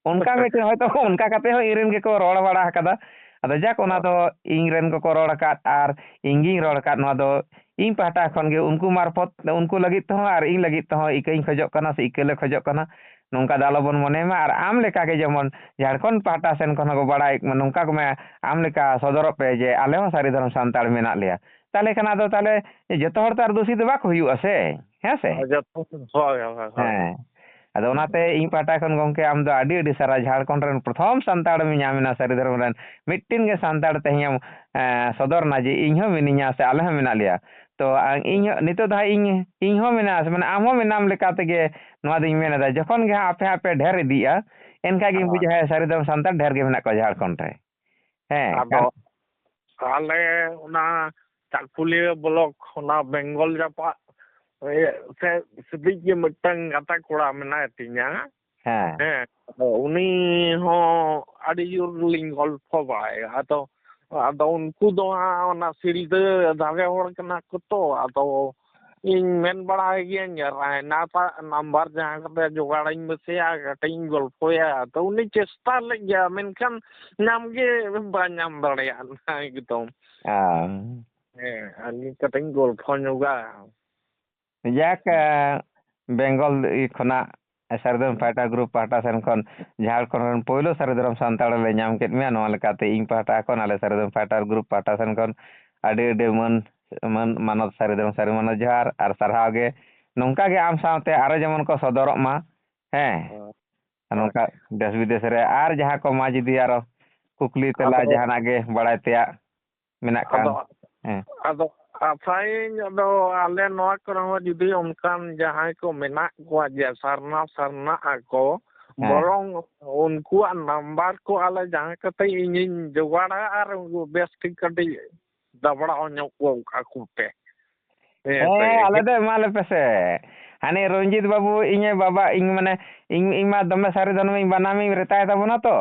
ᱚᱱᱠᱟ ᱢᱤᱫᱴᱮᱱ ᱦᱚᱭᱛᱳ ᱚᱱᱠᱟ ᱠᱟᱛᱮ ᱦᱚᱸ ᱤᱧ ᱨᱮᱱ ᱜᱮᱠᱚ ᱨᱚᱲ ᱵᱟᱲᱟ ᱟᱠᱟᱫᱟ᱾ ᱟᱫᱚ ᱡᱟᱠ, ᱚᱱᱟ ᱦᱳᱭ᱾ ᱫᱚ ᱤᱧ ᱨᱮᱱ ᱠᱚᱠᱚ ᱨᱚᱲ ᱟᱠᱟᱫ ᱟᱨ ᱤᱧ ᱜᱤᱧ ᱨᱚᱲ ᱟᱠᱟᱫ, ᱱᱚᱣᱟ ᱫᱚ ᱤᱧ ᱯᱟᱦᱴᱟ ᱠᱷᱚᱱ ᱜᱮ ᱩᱱᱠᱩ ᱢᱟᱨᱯᱷᱚᱛ, ᱩᱱᱠᱩ ᱞᱟᱹᱜᱤᱫ ᱛᱮᱦᱚᱸ ᱟᱨ ᱤᱧ ᱞᱟᱹᱜᱤᱫ ᱛᱮᱦᱚᱸ ᱤᱠᱟᱹᱧ ᱠᱷᱚᱡᱚᱜ ᱠᱟᱱᱟ ᱥᱮ ᱤᱠᱟᱹ ᱞᱮ ᱠᱷᱚᱡᱚᱜ ᱠᱟᱱᱟ᱾ ᱱᱚᱝᱠᱟ ᱫᱚ ᱟᱞᱚᱵᱚᱱ ᱢᱚᱱᱮ ᱢᱟ, ᱟᱨ ᱟᱢ ᱞᱮᱠᱟ ᱜᱮ ᱡᱮᱢᱚᱱ ᱡᱷᱟᱲᱠᱷᱚᱸᱰ ᱯᱟᱦᱴᱟ ᱥᱮᱱ ᱠᱷᱚᱱ ᱦᱚᱸᱠᱚ ᱵᱟᱲᱟᱭ ᱢᱟ, ᱱᱚᱝᱠᱟ ᱠᱚ ᱢᱮ, ᱟᱢ ᱞᱮᱠᱟ ᱥᱚᱫᱚᱨᱚᱜ ᱯᱮ ᱡᱮ ᱟᱞᱮ ᱦᱚᱸ ᱥᱟᱹᱨᱤ ᱫᱷᱚᱨᱚᱢ ᱥᱟᱱᱛᱟᱲ ᱢᱮᱱᱟᱜ ᱞᱮᱭᱟ᱾ ᱛᱟᱦᱚᱞᱮ ᱠᱷᱟᱱ ᱟᱫᱚ ᱛᱟᱦᱚᱞᱮ ᱡᱚᱛᱚ ᱦᱚᱲ ᱛᱚ ᱟᱨ ᱫᱩᱥᱤ ᱫᱚ ᱵᱟᱠᱚ ᱦᱩᱭᱩᱜᱼᱟ ᱥᱮ, ᱦᱮᱸ ᱥᱮ? ᱦᱳᱭ, ᱡᱚᱛᱚ, ᱦᱳᱭ, ᱦᱳᱭ, ᱦᱳᱭ᱾ ᱦᱮᱸ᱾ ᱟᱫᱚ ᱚᱱᱟᱛᱮ ᱤᱧ ᱯᱟᱦᱴᱟ ᱠᱷᱚᱱ ᱜᱚᱢᱠᱮ, ᱟᱢ ᱫᱚ ᱟᱹᱰᱤ ᱟᱹᱰᱤ ᱥᱟᱨᱦᱟᱣ᱾ ᱡᱷᱟᱲᱠᱷᱚᱸᱰ ᱨᱮᱱ ᱯᱨᱚᱛᱷᱚᱢ ᱥᱟᱱᱛᱟᱲ ᱮᱢ ᱧᱟᱢ ᱮᱱᱟ, ᱥᱟᱹᱨᱤ ᱫᱷᱚᱨᱚᱢ ᱨᱮᱱ ᱢᱤᱫᱴᱮᱱ ᱜᱮ ᱥᱟᱱᱛᱟᱲ ᱛᱮᱦᱮᱧ ᱮᱢ, ᱮᱸ, ᱥᱚᱫᱚᱨ ᱮᱱᱟ ᱡᱮ ᱤᱧ ᱦᱚᱸ ᱢᱤᱱᱟᱹᱧᱟ ᱥᱮ ᱟᱞᱮ ᱦᱚᱸ ᱢᱮᱱᱟᱜ ᱞᱮᱭᱟ᱾ ᱛᱚ, ᱟ-, ᱤᱧ ᱦᱚᱸ, ᱱᱤᱛᱚᱜ ᱫᱚ ᱦᱟᱸᱜ ᱤᱧ, ᱤᱧ ᱦᱚᱸ ᱢᱮᱱᱟᱜᱼᱟ, ᱥᱮ ᱢᱟᱱᱮ ᱟᱢ ᱦᱚᱸ ᱢᱮᱱᱟᱢ ᱞᱮᱠᱟ ᱛᱮᱜᱮ ᱱᱚᱣᱟ ᱫᱚᱧ ᱢᱮᱱ ᱮᱫᱟ᱾ ᱡᱚᱠᱷᱚᱱ ᱜᱮ ᱦᱟᱸᱜ ᱟᱯᱮ ᱦᱟᱸᱜ ᱯᱮ ᱰᱷᱮᱨ ᱤᱫᱤᱜᱼᱟ, ᱮᱱᱠᱷᱟᱱ ᱜᱮᱧ ᱦᱳᱭ᱾ ᱵᱩᱡᱷᱟᱹᱣᱟ, ᱦᱮᱸ, ᱥᱟᱹᱨᱤ ᱫᱷᱚᱨᱚᱢ ᱥᱟᱱᱛᱟᱲ ᱰᱷᱮᱨ ᱜᱮ ᱢᱮᱱᱟᱜ ᱠᱚᱣᱟ ᱡᱷᱟᱲᱠᱷᱚᱸᱰ ᱨᱮ᱾ ᱦᱮᱸ, ᱟᱫᱚ ᱟᱞᱮ ᱚᱱᱟ ᱪᱟᱠᱩᱞᱤᱭᱟᱹ ᱵᱞᱚᱠ, ᱚᱱᱟ ᱵᱮᱝᱜᱚᱞ ᱡᱟᱯᱟᱜ, ᱮ, ᱥᱮ ᱥᱤᱫᱤᱡ ᱜᱮ ᱢᱤᱫᱴᱟᱝ ᱜᱟᱛᱮ ᱠᱚᱲᱟ ᱢᱮᱱᱟᱭ ᱛᱤᱧᱟ᱾ ᱦᱮᱸ᱾ ᱦᱮᱸ, ᱟᱫᱚ ᱩᱱᱤ ᱦᱚᱸ ᱟᱹᱰᱤ ᱡᱳᱨ ᱞᱤᱧ ᱜᱚᱞᱯᱷᱚ ᱵᱟᱲᱟᱭᱟ᱾ ᱟᱫᱚ, ᱟᱫᱚ ᱩᱱᱠᱩ ᱫᱚ ᱦᱟᱸᱜ ᱚᱱᱟ ᱥᱤᱞᱫᱟᱹ ᱫᱷᱟᱨᱮ ᱦᱚᱲ ᱠᱟᱱᱟ ᱠᱚ ᱛᱚ, ᱟᱫᱚ ᱤᱧ ᱢᱮᱱ ᱵᱟᱲᱟᱭ ᱜᱤᱭᱟᱹᱧ, ᱨᱟᱭᱱᱟ ᱴᱟᱜ ᱱᱟᱢᱵᱟᱨ ᱡᱟᱦᱟᱸ ᱠᱟᱛᱮ ᱡᱚᱜᱟᱲᱤᱧ ᱢᱮᱥᱮᱭᱟ, ᱠᱟᱹᱴᱤᱡ ᱤᱧ ᱜᱚᱞᱯᱷᱚᱭᱟ᱾ ᱟᱫᱚ ᱩᱱᱤ ᱪᱮᱥᱴᱟ ᱞᱮᱫ ᱜᱮᱭᱟ, ᱢᱮᱱᱠᱷᱟᱱ ᱧᱟᱢ ᱜᱮ ᱵᱟᱭ ᱧᱟᱢ ᱫᱟᱲᱮᱭᱟᱜᱼᱟ ᱮᱠᱫᱚᱢ᱾ ᱚ᱾ ᱦᱮᱸ, ᱟᱨ ᱢᱤᱫ ᱠᱟᱹᱴᱤᱡ ᱤᱧ ᱜᱚᱞᱯᱷᱚ ᱧᱚᱜᱟ᱾ ᱡᱟᱠ, ᱦᱮᱸ᱾ ᱮ, ᱵᱮᱝᱜᱚᱞ ᱠᱷᱚᱱᱟᱜ ᱥᱟᱹᱨᱤ ᱫᱷᱚᱨᱚᱢ ᱦᱮᱸ᱾ ᱯᱷᱟᱭᱴᱟᱨ ᱜᱨᱩᱯ ᱯᱟᱦᱴᱟ ᱥᱮᱱ ᱠᱷᱚᱱ ᱡᱷᱟᱲᱠᱷᱚᱸᱰ ᱨᱮᱱ ᱯᱳᱭᱞᱳ ᱥᱟᱹᱨᱤ ᱫᱷᱚᱨᱚᱢ ᱥᱟᱱᱛᱟᱲ ᱞᱮ ᱧᱟᱢ ᱠᱮᱫ ᱢᱮᱭᱟ᱾ ᱱᱚᱣᱟ ᱞᱮᱠᱟᱛᱮ ᱤᱧ ᱯᱟᱦᱴᱟ ᱠᱷᱚᱱ, ᱟᱞᱮ ᱥᱟᱹᱨᱤ ᱫᱷᱚᱨᱚᱢ ᱯᱷᱟᱭᱴᱟᱨ ᱜᱨᱩᱯ ᱯᱟᱦᱴᱟ ᱥᱮᱱ ᱠᱷᱚᱱ ᱟᱹᱰᱤ ᱟᱹᱰᱤ ᱢᱟᱹᱱ, ᱢᱟᱹᱱ ᱢᱟᱱᱚᱛ, ᱥᱟᱹᱨᱤ ᱫᱷᱚᱨᱚᱢ ᱥᱟᱹᱨᱤ ᱢᱟᱱᱚᱛ ᱡᱚᱦᱟᱨ ᱟᱨ ᱥᱟᱨᱦᱟᱣ ᱜᱮ᱾ ᱱᱚᱝᱠᱟ ᱜᱮ ᱟᱢ ᱥᱟᱶᱛᱮ ᱟᱨᱚ ᱡᱮᱢᱚᱱ ᱠᱚ ᱥᱚᱫᱚᱨᱚᱜ ᱢᱟ᱾ ᱦᱮᱸ᱾ ᱦᱳᱭ᱾ ᱟᱨ ᱦᱳᱭ᱾ ᱱᱚᱝᱠᱟ ᱫᱮᱥ ᱵᱤᱫᱮᱥ ᱨᱮ ᱟᱨ ᱡᱟᱦᱟᱸ ᱠᱚ ᱢᱟ ᱡᱩᱫᱤ ᱟᱨᱚ ᱠᱩᱠᱞᱤ ᱛᱮᱞᱟ ᱟᱫᱚ ᱡᱟᱦᱟᱱᱟᱜ ᱜᱮ ᱵᱟᱲᱟᱭ ᱛᱮᱭᱟᱜ ᱢᱮᱱᱟᱜ ᱠᱷᱟᱱ᱾ ᱟᱫᱚ, ᱦᱮᱸ᱾ ᱟᱫᱚ ᱟᱥᱟᱭᱟᱹᱧ, ᱟᱫᱚ ᱟᱞᱮ ᱱᱚᱣᱟ ᱠᱚᱨᱮ ᱦᱚᱸ ᱡᱩᱫᱤ ᱚᱱᱠᱟᱱ ᱡᱟᱦᱟᱸᱭ ᱠᱚ ᱢᱮᱱᱟᱜ ᱠᱚᱣᱟ ᱡᱮ ᱥᱟᱨᱱᱟ ᱥᱟᱨᱱᱟᱜ ᱟᱠᱚ, ᱦᱮᱸ᱾ ᱵᱚᱨᱚᱝ ᱩᱱᱠᱩᱣᱟᱜ ᱱᱟᱢᱵᱟᱨ ᱠᱚ ᱟᱞᱮ ᱡᱟᱦᱟᱸ ᱠᱟᱛᱮ ᱤᱧᱤᱧ ᱡᱚᱜᱟᱲᱟ ᱟᱨ ᱩᱱᱠᱩ ᱵᱮᱥ ᱴᱷᱤᱠ ᱠᱟᱹᱴᱤᱡ ᱫᱟᱵᱲᱟᱣ ᱧᱚᱜ ᱠᱚ ᱟᱠᱚ ᱯᱮ᱾ ᱦᱮᱸ, ᱦᱮᱸ, ᱥᱮ? ᱟᱞᱮ ᱫᱚ ᱮᱢᱟ ᱞᱮᱯᱮ ᱥᱮ᱾ ᱦᱟᱱᱮ ᱨᱚᱧᱡᱤᱛ ᱵᱟᱹᱵᱩ, ᱤᱧᱮ ᱵᱟᱵᱟ, ᱤᱧ ᱢᱟᱱᱮ, ᱤᱧ, ᱤᱧ ᱢᱟ ᱫᱚᱢᱮ ᱥᱟᱹᱨᱤ ᱫᱷᱚᱨᱚᱢᱤᱧ ᱵᱟᱱᱟᱢᱤᱧ ᱨᱮᱛᱟᱭ ᱛᱟᱵᱚᱱᱟ ᱛᱚ᱾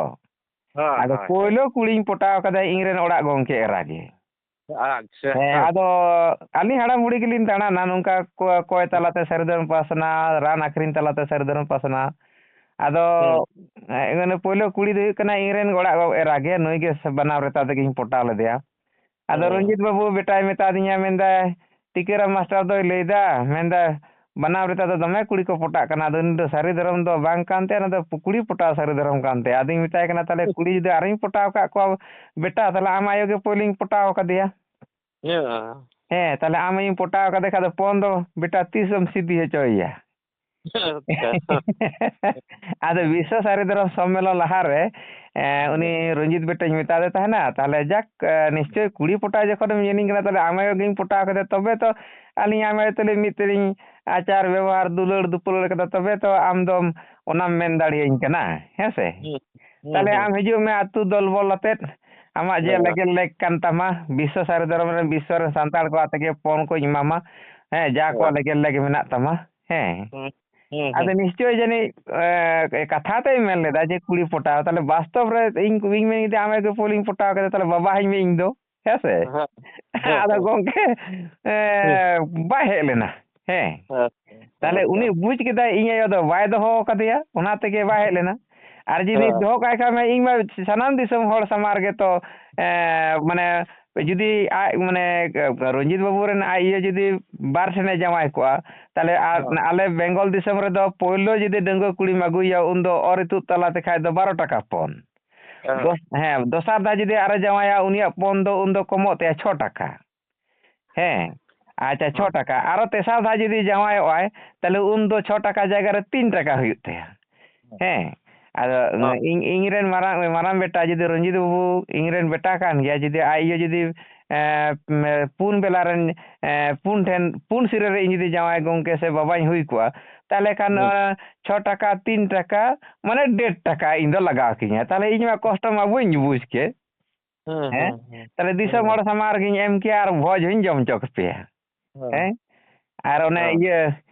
ᱦᱳᱭ, ᱟᱫᱚ ᱦᱳᱭ, ᱯᱳᱭᱞᱳ ᱦᱳᱭ᱾ ᱠᱩᱲᱤᱧ ᱯᱚᱴᱟᱣ ᱠᱟᱫᱮᱭᱟ ᱤᱧ ᱨᱮᱱ ᱚᱲᱟᱜ ᱜᱚᱢᱠᱮ ᱮᱨᱟ ᱜᱮ᱾ ᱟᱪᱪᱷᱟ᱾ ᱦᱮᱸ, ᱟᱫᱚ ᱟᱹᱞᱤᱧ ᱦᱟᱲᱟᱢ ᱵᱩᱲᱦᱤ ᱜᱮᱞᱤᱧ ᱫᱟᱬᱟᱱᱟ, ᱱᱚᱝᱠᱟ ᱠᱚ-, ᱠᱚᱭ ᱛᱟᱞᱟᱛᱮ ᱥᱟᱹᱨᱤ ᱫᱷᱚᱨᱚᱢ ᱯᱟᱥᱱᱟᱣ, ᱨᱟᱱ ᱟᱹᱠᱷᱨᱤᱧ ᱛᱟᱞᱟᱛᱮ ᱥᱟᱹᱨᱤ ᱫᱷᱚᱨᱚᱢ ᱯᱟᱥᱱᱟᱣ᱾ ᱟᱫᱚ, ᱦᱩᱸ᱾ ᱮ, ᱢᱟᱱᱮ, ᱯᱳᱭᱞᱳ ᱠᱩᱲᱤ ᱫᱚ ᱦᱩᱭᱩᱜ ᱠᱟᱱᱟ ᱤᱧ ᱨᱮᱱ ᱚᱲᱟᱜ ᱜᱚ-, ᱮᱨᱟ ᱜᱮ, ᱱᱩᱭ ᱜᱮ ᱥᱮ ᱵᱟᱱᱟᱣ ᱨᱮᱛᱟ ᱛᱮᱜᱮᱧ ᱯᱚᱴᱟᱣ ᱞᱮᱫᱮᱭᱟ᱾ ᱟᱫᱚ ᱦᱩᱸ᱾ ᱨᱚᱧᱡᱤᱛ ᱵᱟᱹᱵᱩ ᱵᱮᱴᱟᱭ ᱢᱮᱛᱟ ᱫᱤᱧᱟ, ᱢᱮᱱᱫᱟᱭ, "ᱴᱤᱠᱟᱹᱨᱟᱢ ᱢᱟᱥᱴᱟᱨ ᱫᱚᱭ ᱞᱟᱹᱭᱫᱟ", ᱢᱮᱱᱫᱟ, "ᱵᱟᱱᱟᱣ ᱨᱮᱛᱟ ᱫᱚ ᱫᱚᱢᱮ ᱠᱩᱲᱤ ᱠᱚ ᱯᱚᱴᱟᱜ ᱠᱟᱱᱟ, ᱟᱫᱚ ᱩᱱᱤ ᱫᱚ ᱥᱟᱹᱨᱤ ᱫᱷᱚᱨᱚᱢ ᱫᱚ ᱵᱟᱝ ᱠᱟᱱ ᱛᱟᱭᱟ, ᱚᱱᱟ ᱫᱚ ᱠᱩᱲᱤ ᱯᱚᱴᱟᱣ ᱥᱟᱹᱨᱤ ᱫᱷᱚᱨᱚᱢ ᱠᱟᱱ ᱛᱟᱭᱟ᱾" ᱟᱫᱚᱧ ᱢᱮᱛᱟᱭ ᱠᱟᱱᱟ, "ᱛᱟᱦᱞᱮ ᱠᱩᱲᱤ ᱡᱩᱫᱤ ᱟᱨᱚᱧ ᱯᱚᱴᱟᱣ ᱠᱟᱜ ᱠᱚᱣᱟ ᱵᱮᱴᱟ, ᱛᱟᱦᱞᱮ ᱟᱢ ᱟᱭᱳ ᱜᱮ ᱯᱳᱭᱞᱳᱧ ᱯᱚᱴᱟᱣ ᱠᱟᱫᱮᱭᱟ᱾" ᱦᱮᱸ᱾ ᱦᱮᱸ, ᱛᱟᱦᱞᱮ ᱟᱢ ᱟᱭᱳᱧ ᱯᱚᱴᱟᱣ ᱠᱟᱫᱮ ᱠᱷᱟᱱ ᱫᱚ ᱯᱚᱱ ᱫᱚ ᱵᱮᱴᱟ ᱛᱤᱥ ᱮᱢ ᱥᱤᱫᱷᱤ ᱦᱚᱪᱚᱭᱮᱭᱟ? ᱟᱪᱪᱷᱟ᱾ ᱟᱫᱚ ᱵᱤᱥᱥᱚ ᱥᱟᱹᱨᱤ ᱫᱷᱚᱨᱚᱢ ᱥᱚᱢᱢᱮᱞᱚᱱ ᱞᱟᱦᱟᱨᱮ, ᱮ, ᱩᱱᱤ ᱨᱚᱧᱡᱤᱛ ᱵᱮᱴᱟᱧ ᱢᱮᱛᱟ ᱫᱮ ᱛᱟᱦᱮᱱᱟ, "ᱛᱟᱦᱞᱮ ᱡᱟᱠ, ᱮ, ᱱᱤᱥᱪᱚᱭ ᱠᱩᱲᱤ ᱯᱚᱴᱟᱣ ᱡᱚᱠᱷᱚᱱᱮᱢ ᱧᱮᱞᱤᱧ ᱠᱟᱱᱟ, ᱛᱟᱦᱞᱮ ᱟᱢ ᱟᱭᱳ ᱜᱤᱧ ᱯᱚᱴᱟᱣ ᱠᱟᱫᱮ, ᱛᱚᱵᱮ ᱛᱚ ᱟᱹᱞᱤᱧ ᱟᱢ ᱟᱭᱳ ᱛᱟᱹᱞᱤᱧ ᱢᱤᱫ ᱛᱮᱞᱤᱧ ᱟᱪᱟᱨ ᱵᱮᱵᱚᱦᱟᱨ ᱫᱩᱞᱟᱹᱲ ᱫᱩᱯᱩᱞᱟᱹᱲ ᱠᱟᱫᱟ, ᱛᱚᱵᱮ ᱛᱚ ᱟᱢ ᱫᱚᱢ ᱚᱱᱟᱢ ᱢᱮᱱ ᱫᱟᱲᱮᱭᱟᱹᱧ ᱠᱟᱱᱟ, ᱦᱮᱸ ᱥᱮ? ᱦᱩᱸ, ᱦᱩᱸ, ᱛᱟᱦᱞᱮ ᱦᱩᱸ᱾ ᱟᱢ ᱦᱤᱡᱩᱜ ᱢᱮ ᱟᱹᱛᱩ ᱫᱚᱞ ᱵᱚᱞ ᱟᱛᱮᱫ, ᱟᱢᱟᱜ ᱡᱮ ᱦᱮᱸ᱾ ᱞᱮᱜᱮᱡ ᱞᱮᱜ ᱠᱟᱱ ᱛᱟᱢᱟ, ᱵᱤᱥᱥᱚ ᱥᱟᱹᱨᱤ ᱫᱷᱚᱨᱚᱢ ᱨᱮᱱ ᱵᱤᱥᱥᱚ ᱨᱮᱱ ᱥᱟᱱᱛᱟᱲ ᱠᱚ ᱟᱛᱮ ᱜᱮ ᱯᱚᱱ ᱠᱚᱧ ᱮᱢᱟᱢᱟ, ᱦᱮᱸ, ᱡᱟ ᱠᱚᱣᱟᱜ ᱦᱮᱸ᱾ ᱞᱮᱜᱮᱡ ᱞᱮᱜ ᱢᱮᱱᱟᱜ ᱛᱟᱢᱟ, ᱦᱮᱸ᱾ ᱦᱩᱸ, ᱦᱩᱸ, ᱟᱫᱚ ᱦᱩᱸ᱾ ᱱᱤᱥᱪᱚᱭ ᱡᱟᱹᱱᱤᱡ, ᱮ, ᱠᱟᱛᱷᱟ ᱛᱮᱭ ᱢᱮᱱ ᱞᱮᱫᱟ ᱡᱮ ᱠᱩᱲᱤ ᱯᱚᱴᱟᱣ, ᱛᱟᱦᱞᱮ ᱵᱟᱥᱛᱚᱵ ᱨᱮ ᱤᱧ, ᱤᱧ ᱢᱮᱱ ᱠᱮᱫᱟ, "ᱟᱢ ᱟᱭᱳ ᱜᱮ ᱯᱚᱞᱤᱧ ᱯᱚᱴᱟᱣ ᱠᱮᱫᱟ, ᱛᱟᱦᱞᱮ ᱵᱟᱵᱟ ᱦᱚᱧ ᱢᱮ ᱤᱧ ᱫᱚ", ᱦᱮᱸ ᱥᱮ? ᱦᱮᱸ, ᱦᱮᱸ, ᱟᱫᱚ ᱦᱮᱸ᱾ ᱜᱚᱝᱠᱮ, ᱮ, ᱦᱩᱸ᱾ ᱵᱟᱭ ᱦᱮᱡ ᱞᱮᱱᱟ᱾ ᱦᱮᱸ᱾ ᱦᱮᱸ, ᱛᱟᱦᱞᱮ ᱦᱮᱸ, ᱩᱱᱤ ᱦᱮᱸ᱾ ᱵᱩᱡᱽ ᱠᱮᱫᱟᱭ ᱤᱧ ᱟᱭᱳ ᱫᱚ ᱵᱟᱭ ᱫᱚᱦᱚ ᱟᱠᱟᱫᱮᱭᱟ, ᱚᱱᱟ ᱛᱮᱜᱮ ᱵᱟᱭ ᱦᱮᱡ ᱞᱮᱱᱟ᱾ ᱟᱨ ᱡᱩᱫᱤ ᱦᱮᱸ᱾ ᱫᱚᱦᱚ ᱠᱟᱭ ᱠᱷᱟᱱ ᱢᱟ ᱤᱧ ᱢᱟ ᱥᱟᱱᱟᱢ ᱫᱤᱥᱚᱢ ᱦᱚᱲ ᱥᱟᱢᱟᱝ ᱨᱮᱜᱮ ᱛᱚ, ᱮ, ᱢᱟᱱᱮ ᱡᱩᱫᱤ ᱟᱡ, ᱢᱟᱱᱮ, ᱨᱚᱧᱡᱤᱛ ᱵᱟᱹᱵᱩ ᱨᱮᱱ ᱟᱡ ᱤᱭᱟᱹ ᱡᱩᱫᱤ ᱵᱟᱨ ᱴᱷᱮᱱᱮ ᱡᱟᱶᱟᱭ ᱠᱚᱜᱼᱟ, ᱛᱟᱦᱞᱮ ᱟᱨ ᱦᱮᱸ᱾ ᱟᱞᱮ ᱵᱮᱝᱜᱚᱞ ᱫᱤᱥᱚᱢ ᱨᱮᱫᱚ ᱯᱳᱭᱞᱳ ᱡᱩᱫᱤ ᱰᱟᱺᱜᱩᱣᱟᱹ ᱠᱩᱲᱤᱢ ᱟᱹᱜᱩᱭᱮᱭᱟ, ᱩᱱᱫᱚ ᱚᱨ ᱤᱛᱩᱫ ᱛᱟᱞᱟ ᱛᱮᱠᱷᱟᱡ ᱫᱚ ᱵᱟᱨᱚ ᱴᱟᱠᱟ ᱯᱚᱱ᱾ ᱦᱮᱸ᱾ ᱫᱚᱥ-, ᱦᱮᱸ, ᱫᱚᱥᱟᱨ ᱫᱷᱟᱣ ᱡᱩᱫᱤ ᱟᱨᱚ ᱡᱟᱶᱟᱭᱟ, ᱩᱱᱤᱭᱟᱜ ᱯᱚᱱ ᱫᱚ ᱩᱱᱫᱚ ᱠᱚᱢᱚᱜ ᱛᱟᱭᱟ ᱪᱷᱚ ᱴᱟᱠᱟ᱾ ᱦᱮᱸ, ᱟᱪᱪᱷᱟ, ᱪᱷᱚ ᱦᱮᱸ᱾ ᱴᱟᱠᱟ᱾ ᱟᱨᱚ ᱛᱮᱥᱟᱨ ᱫᱷᱟᱣ ᱡᱩᱫᱤ ᱡᱟᱶᱟᱭᱚᱜᱼᱟᱭ, ᱛᱟᱦᱞᱮ ᱩᱱ ᱫᱚ ᱪᱷᱚ ᱴᱟᱠᱟ ᱡᱟᱭᱜᱟ ᱨᱮ ᱛᱤᱱ ᱴᱟᱠᱟ ᱦᱩᱭᱩᱜ ᱛᱟᱭᱟ᱾ ᱦᱮᱸ, ᱟᱫᱚ ᱦᱮᱸ᱾ ᱤᱧ, ᱤᱧ ᱨᱮᱱ ᱢᱟᱨᱟᱝ, ᱢᱟᱨᱟᱝ ᱵᱮᱴᱟ ᱡᱩᱫᱤ ᱨᱚᱧᱡᱤᱛ ᱵᱟᱹᱵᱩ ᱤᱧ ᱨᱮᱱ ᱵᱮᱴᱟ ᱠᱟᱱ ᱜᱮᱭᱟ, ᱡᱩᱫᱤ ᱟᱡ ᱤᱭᱟᱹ ᱡᱩᱫᱤ, ᱮᱸ, ᱯᱩᱱ ᱵᱮᱞᱟ ᱨᱮᱱ, ᱮᱸ, ᱯᱩᱱ ᱴᱷᱮᱱ, ᱯᱩᱱ ᱥᱤᱨᱟᱹ ᱨᱮ ᱤᱧ ᱡᱩᱫᱤ ᱡᱟᱶᱟᱭ ᱜᱚᱢᱠᱮ ᱥᱮ ᱵᱟᱵᱟᱧ ᱦᱩᱭ ᱠᱚᱜᱼᱟ, ᱛᱟᱦᱞᱮ ᱠᱷᱟᱱ ᱦᱩᱸ᱾ ᱱᱚᱣᱟ ᱪᱷᱚ ᱴᱟᱠᱟ, ᱛᱤᱱ ᱴᱟᱠᱟ, ᱢᱟᱱᱮ ᱰᱮᱲ ᱴᱟᱠᱟ ᱤᱧ ᱫᱚ ᱞᱟᱜᱟᱣ ᱠᱤᱧᱟ᱾ ᱛᱟᱦᱞᱮ ᱤᱧ ᱢᱟ ᱠᱚᱥᱴᱚ ᱢᱟ ᱵᱟᱹᱧ ᱵᱩᱡᱽ ᱠᱮᱫ᱾ ᱦᱩᱸ, ᱦᱮᱸ? ᱦᱩᱸ, ᱦᱩᱸ᱾ ᱛᱟᱦᱞᱮ ᱫᱤᱥᱚᱢ ᱦᱩᱸ᱾ ᱦᱚᱲ ᱥᱟᱢᱟᱝ ᱨᱮᱜᱤᱧ ᱮᱢ ᱠᱮᱭᱟ ᱟᱨ ᱵᱷᱚᱡᱽ ᱦᱚᱸᱧ ᱡᱚᱢ ᱦᱚᱪᱚ ᱠᱮᱯᱮᱭᱟ᱾ ᱦᱮᱸ᱾ ᱦᱮᱸ? ᱟᱨ ᱚᱱᱮ ᱦᱮᱸ᱾ ᱤᱭᱟᱹ,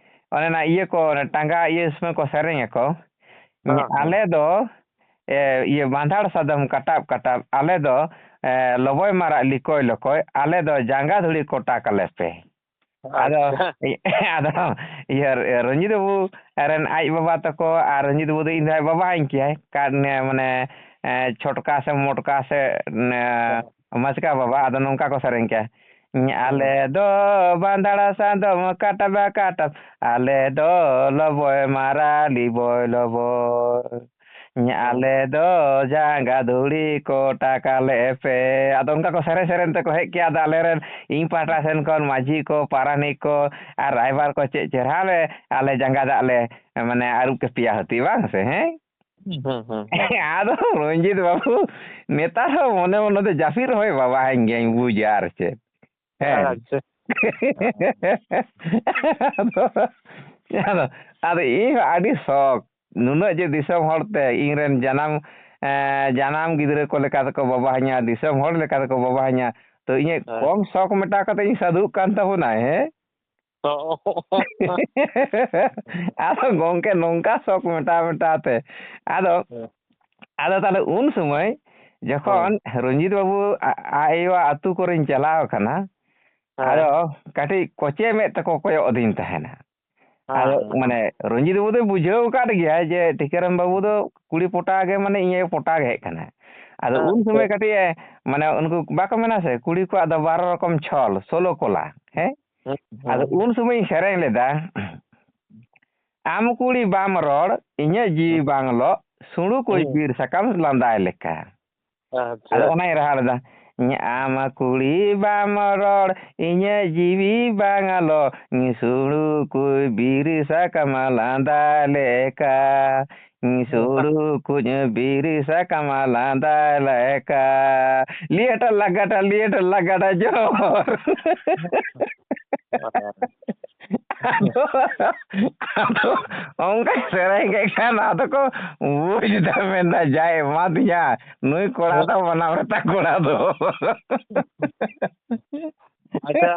ᱚᱱᱮ ᱚᱱᱟ ᱤᱭᱟᱹ ᱠᱚ, ᱚᱱᱮ ᱴᱟᱸᱜᱟ ᱤᱭᱟᱹ ᱥᱚᱢᱚᱭ ᱠᱚ ᱥᱮᱨᱮᱧ ᱟᱠᱚ, ᱦᱮᱸ, ᱦᱮᱸ᱾ ᱟᱞᱮ ᱫᱚ, ᱮ, ᱤᱭᱟᱹ, ᱵᱟᱸᱫᱷᱟᱲ ᱥᱟᱫᱚᱢ ᱠᱟᱴᱟᱵ ᱠᱟᱴᱟᱵ, ᱟᱞᱮ ᱫᱚ, ᱮ, ᱞᱚᱵᱚᱭ ᱢᱟᱨᱟᱜ ᱞᱤᱠᱚᱭ ᱞᱚᱠᱚᱭ, ᱟᱞᱮ ᱫᱚ ᱡᱟᱸᱜᱟ ᱫᱷᱩᱲᱤ ᱠᱚᱴᱟ ᱠᱟᱞᱮ ᱯᱮ᱾ ᱟᱫᱚ, ᱟᱪᱪᱷᱟ᱾ ᱟᱫᱚ, ᱤᱭᱟᱹ, ᱨᱚᱧᱡᱤᱛ ᱵᱟᱹᱵᱩ ᱨᱮᱱ ᱟᱡ ᱵᱟᱵᱟ ᱛᱟᱠᱚ ᱟᱨ ᱨᱚᱧᱡᱤᱛ ᱵᱟᱹᱵᱩ ᱫᱚ ᱤᱧ ᱫᱚ ᱟᱡ ᱵᱟᱵᱟ ᱟᱹᱧ ᱠᱮᱭᱟᱭ᱾ ᱠᱟᱴ ᱱᱮ, ᱢᱟᱱᱮ, ᱮ, ᱪᱷᱚᱴᱠᱟ ᱥᱮ ᱢᱚᱴᱠᱟ ᱥᱮ, ᱱᱮ, ᱦᱮᱸ᱾ ᱢᱟᱪᱠᱟ ᱵᱟᱵᱟ, ᱟᱫᱚ ᱱᱚᱝᱠᱟ ᱠᱚ ᱥᱮᱨᱮᱧ ᱠᱮᱭᱟ᱾ ᱦᱮᱸ᱾ ᱟᱞᱮ ᱫᱚ ᱵᱟᱸᱫᱟᱲᱟ ᱥᱟᱫᱚᱢ ᱠᱟᱴᱟᱵᱟ ᱠᱟᱴᱟᱵ, ᱟᱞᱮ ᱫᱚ ᱞᱚᱵᱚᱭ ᱢᱟᱨᱟ ᱞᱤᱵᱚᱭ ᱞᱚᱵᱚᱭ᱾ ᱟᱞᱮ ᱫᱚ ᱡᱟᱸᱜᱟ ᱫᱷᱩᱲᱤ ᱠᱚ ᱴᱟᱠᱟ ᱞᱮ ᱯᱮ᱾ ᱟᱫᱚ ᱚᱱᱠᱟ ᱠᱚ ᱥᱮᱨᱮᱧ ᱥᱮᱨᱮᱧ ᱛᱮᱠᱚ ᱦᱮᱡ ᱠᱮᱜᱼᱟ᱾ ᱟᱫᱚ ᱟᱞᱮᱨᱮᱱ, ᱤᱧ ᱯᱟᱦᱴᱟ ᱥᱮᱱ ᱠᱷᱚᱱ ᱢᱟᱹᱡᱷᱤ ᱠᱚ, ᱯᱟᱨᱟᱱᱤᱠ ᱠᱚ ᱟᱨ ᱨᱟᱭᱵᱟᱨ ᱠᱚ ᱪᱮᱫ ᱪᱮᱦᱨᱟ ᱞᱮ, ᱟᱞᱮ ᱡᱟᱸᱜᱟ ᱫᱟᱜ ᱞᱮ, ᱢᱟᱱᱮ, ᱟᱹᱨᱩᱵ ᱠᱮᱯᱮᱭᱟ ᱦᱩᱛᱤ, ᱵᱟᱝ ᱥᱮ? ᱦᱮᱸ᱾ ᱦᱩᱸ, ᱦᱩᱸ, ᱦᱩᱸ᱾ ᱟᱫᱚ ᱨᱚᱧᱡᱤᱛ ᱵᱟᱹᱵᱩ, ᱱᱮᱛᱟᱨ ᱦᱚᱸ ᱢᱚᱱᱮ ᱢᱚᱱᱮ ᱫᱚ ᱡᱟᱹᱯᱤᱫ ᱨᱮᱦᱚᱸᱭ ᱵᱟᱵᱟᱭᱮᱱ ᱜᱮᱭᱟᱧ ᱵᱩᱡᱟ, ᱟᱨ ᱪᱮᱫ᱾ ᱦᱮᱸ᱾ ᱟᱪᱪᱷᱟ᱾ ᱟᱫᱚ, ᱟᱫᱚ, ᱟᱫᱚ ᱤᱧ ᱦᱚᱸ ᱟᱹᱰᱤ ᱥᱚᱠ, ᱱᱩᱱᱟᱹᱜ ᱡᱮ ᱫᱤᱥᱚᱢ ᱦᱚᱲ ᱛᱮ ᱤᱧ ᱨᱮᱱ ᱡᱟᱱᱟᱢ, ᱮᱸ, ᱡᱟᱱᱟᱢ ᱜᱤᱫᱽᱨᱟᱹ ᱠᱚ ᱞᱮᱠᱟ ᱛᱮᱠᱚ ᱵᱟᱵᱟ ᱟᱹᱧᱟ, ᱫᱤᱥᱚᱢ ᱦᱚᱲ ᱞᱮᱠᱟ ᱛᱮᱠᱚ ᱵᱟᱵᱟ ᱟᱹᱧᱟ᱾ ᱛᱚ ᱤᱧᱟᱹᱜ ᱦᱮᱸ᱾ ᱠᱚᱢ ᱥᱚᱠ ᱢᱮᱴᱟᱣ ᱠᱟᱛᱮ ᱤᱧ ᱥᱟᱹᱫᱷᱩᱜ ᱠᱟᱱ ᱛᱟᱵᱚᱱᱟ, ᱦᱮᱸ? ᱚ᱾ ᱟᱫᱚ ᱜᱚᱝᱠᱮ, ᱱᱚᱝᱠᱟ ᱥᱚᱠ ᱢᱮᱴᱟᱣ ᱢᱮᱴᱟᱣ ᱛᱮ, ᱟᱫᱚ, ᱦᱮᱸ᱾ ᱟᱫᱚ ᱛᱟᱦᱞᱮ ᱩᱱ ᱥᱚᱢᱚᱭ ᱡᱚᱠᱷᱚᱱ ᱦᱮᱸ᱾ ᱨᱚᱧᱡᱤᱛ ᱵᱟᱹᱵᱩ ᱟ-, ᱟᱡ ᱟᱭᱳᱣᱟᱜ ᱟᱹᱛᱩ ᱠᱚᱨᱮᱧ ᱪᱟᱞᱟᱣ ᱟᱠᱟᱱᱟ, ᱦᱮᱸ᱾ ᱟᱫᱚ ᱠᱟᱹᱴᱤᱡ ᱠᱚᱪᱮ ᱢᱮᱫ ᱛᱮᱠᱚ ᱠᱚᱭᱚᱜ ᱟᱹᱫᱤᱧ ᱛᱟᱦᱮᱱᱟ᱾ ᱦᱮᱸ, ᱟᱫᱚ ᱦᱮᱸ᱾ ᱢᱟᱱᱮ ᱨᱚᱧᱡᱤᱛ ᱵᱟᱹᱵᱩ ᱫᱚᱭ ᱵᱩᱡᱷᱟᱹᱣ ᱟᱠᱟᱫ ᱜᱮᱭᱟ ᱡᱮ ᱴᱤᱠᱟᱹᱨᱟᱢ ᱵᱟᱹᱵᱩ ᱫᱚ ᱠᱩᱲᱤ ᱯᱚᱴᱟ ᱜᱮ, ᱢᱟᱱᱮ ᱤᱧ ᱟᱭᱳ ᱯᱚᱴᱟ ᱜᱮ ᱦᱮᱡ ᱠᱟᱱᱟ᱾ ᱟᱫᱚ ᱦᱮᱸ, ᱩᱱ ᱥᱚᱢᱚᱭ ᱦᱮᱸ᱾ ᱠᱟᱹᱴᱤᱡ ᱮ, ᱢᱟᱱᱮ ᱩᱱᱠᱩ ᱵᱟᱠᱚ ᱢᱮᱱᱟ ᱥᱮ, ᱠᱩᱲᱤ ᱠᱚᱣᱟᱜ ᱫᱚ ᱵᱟᱨᱚ ᱨᱚᱠᱚᱢ ᱪᱷᱚᱞ, ᱥᱳᱞᱳ ᱠᱚᱞᱟ, ᱦᱮᱸ? ᱦᱮᱸ, ᱟᱫᱚ ᱦᱮᱸ᱾ ᱩᱱ ᱥᱚᱢᱚᱭ ᱤᱧ ᱥᱮᱨᱮᱧ ᱞᱮᱫᱟ, "ᱟᱢ ᱠᱩᱲᱤ ᱵᱟᱢ ᱨᱚᱲ, ᱤᱧᱟᱹᱜ ᱡᱤᱣᱤ ᱦᱮᱸ᱾ ᱵᱟᱝ ᱞᱚᱜ, ᱥᱩᱲᱩ ᱠᱚᱭ ᱦᱮᱸ᱾ ᱵᱤᱨ ᱥᱟᱠᱟᱢ ᱞᱟᱸᱫᱟᱭ ᱞᱮᱠᱟ᱾" ᱟᱪᱪᱷᱟ᱾ ᱟᱫᱚ ᱚᱱᱟᱧ ᱨᱟᱦᱟ ᱞᱮᱫᱟ, "ᱟᱢ ᱠᱩᱲᱤ ᱵᱟᱢ ᱨᱚᱲ, ᱤᱧᱟᱹᱜ ᱡᱤᱣᱤ ᱵᱟᱝ ᱞᱚᱜ, ᱥᱩᱲᱩ ᱠᱚᱭ ᱵᱤᱨ ᱥᱟᱠᱟᱢ ᱞᱟᱸᱫᱟ ᱞᱮᱠᱟ, ᱥᱩᱲᱩ ᱠᱚᱭ ᱵᱤᱨ ᱥᱟᱠᱟᱢ ᱞᱟᱸᱫᱟ ᱞᱮᱠᱟ, ᱞᱤᱭᱟᱹᱴᱟ ᱞᱟᱜᱟᱴᱟ, ᱞᱤᱭᱟᱹᱴᱟ ᱞᱟᱜᱟᱴᱟ ᱡᱚᱦᱚᱨ᱾" ᱟᱫᱚ, ᱟᱫᱚ ᱚᱱᱠᱟ ᱥᱮᱨᱮᱧ ᱠᱮᱫ ᱠᱷᱟᱱ ᱟᱫᱚ ᱠᱚ ᱵᱩᱡᱽ ᱮᱫᱟ, ᱢᱮᱱᱫᱟ, "ᱡᱟᱭ ᱮᱢᱟᱫᱤᱧᱟ, ᱱᱩᱭ ᱠᱚᱲᱟ ᱫᱚ ᱢᱟᱱᱟᱣ ᱨᱮᱛᱟ ᱠᱚᱲᱟ ᱫᱚ᱾" ᱟᱪᱪᱷᱟ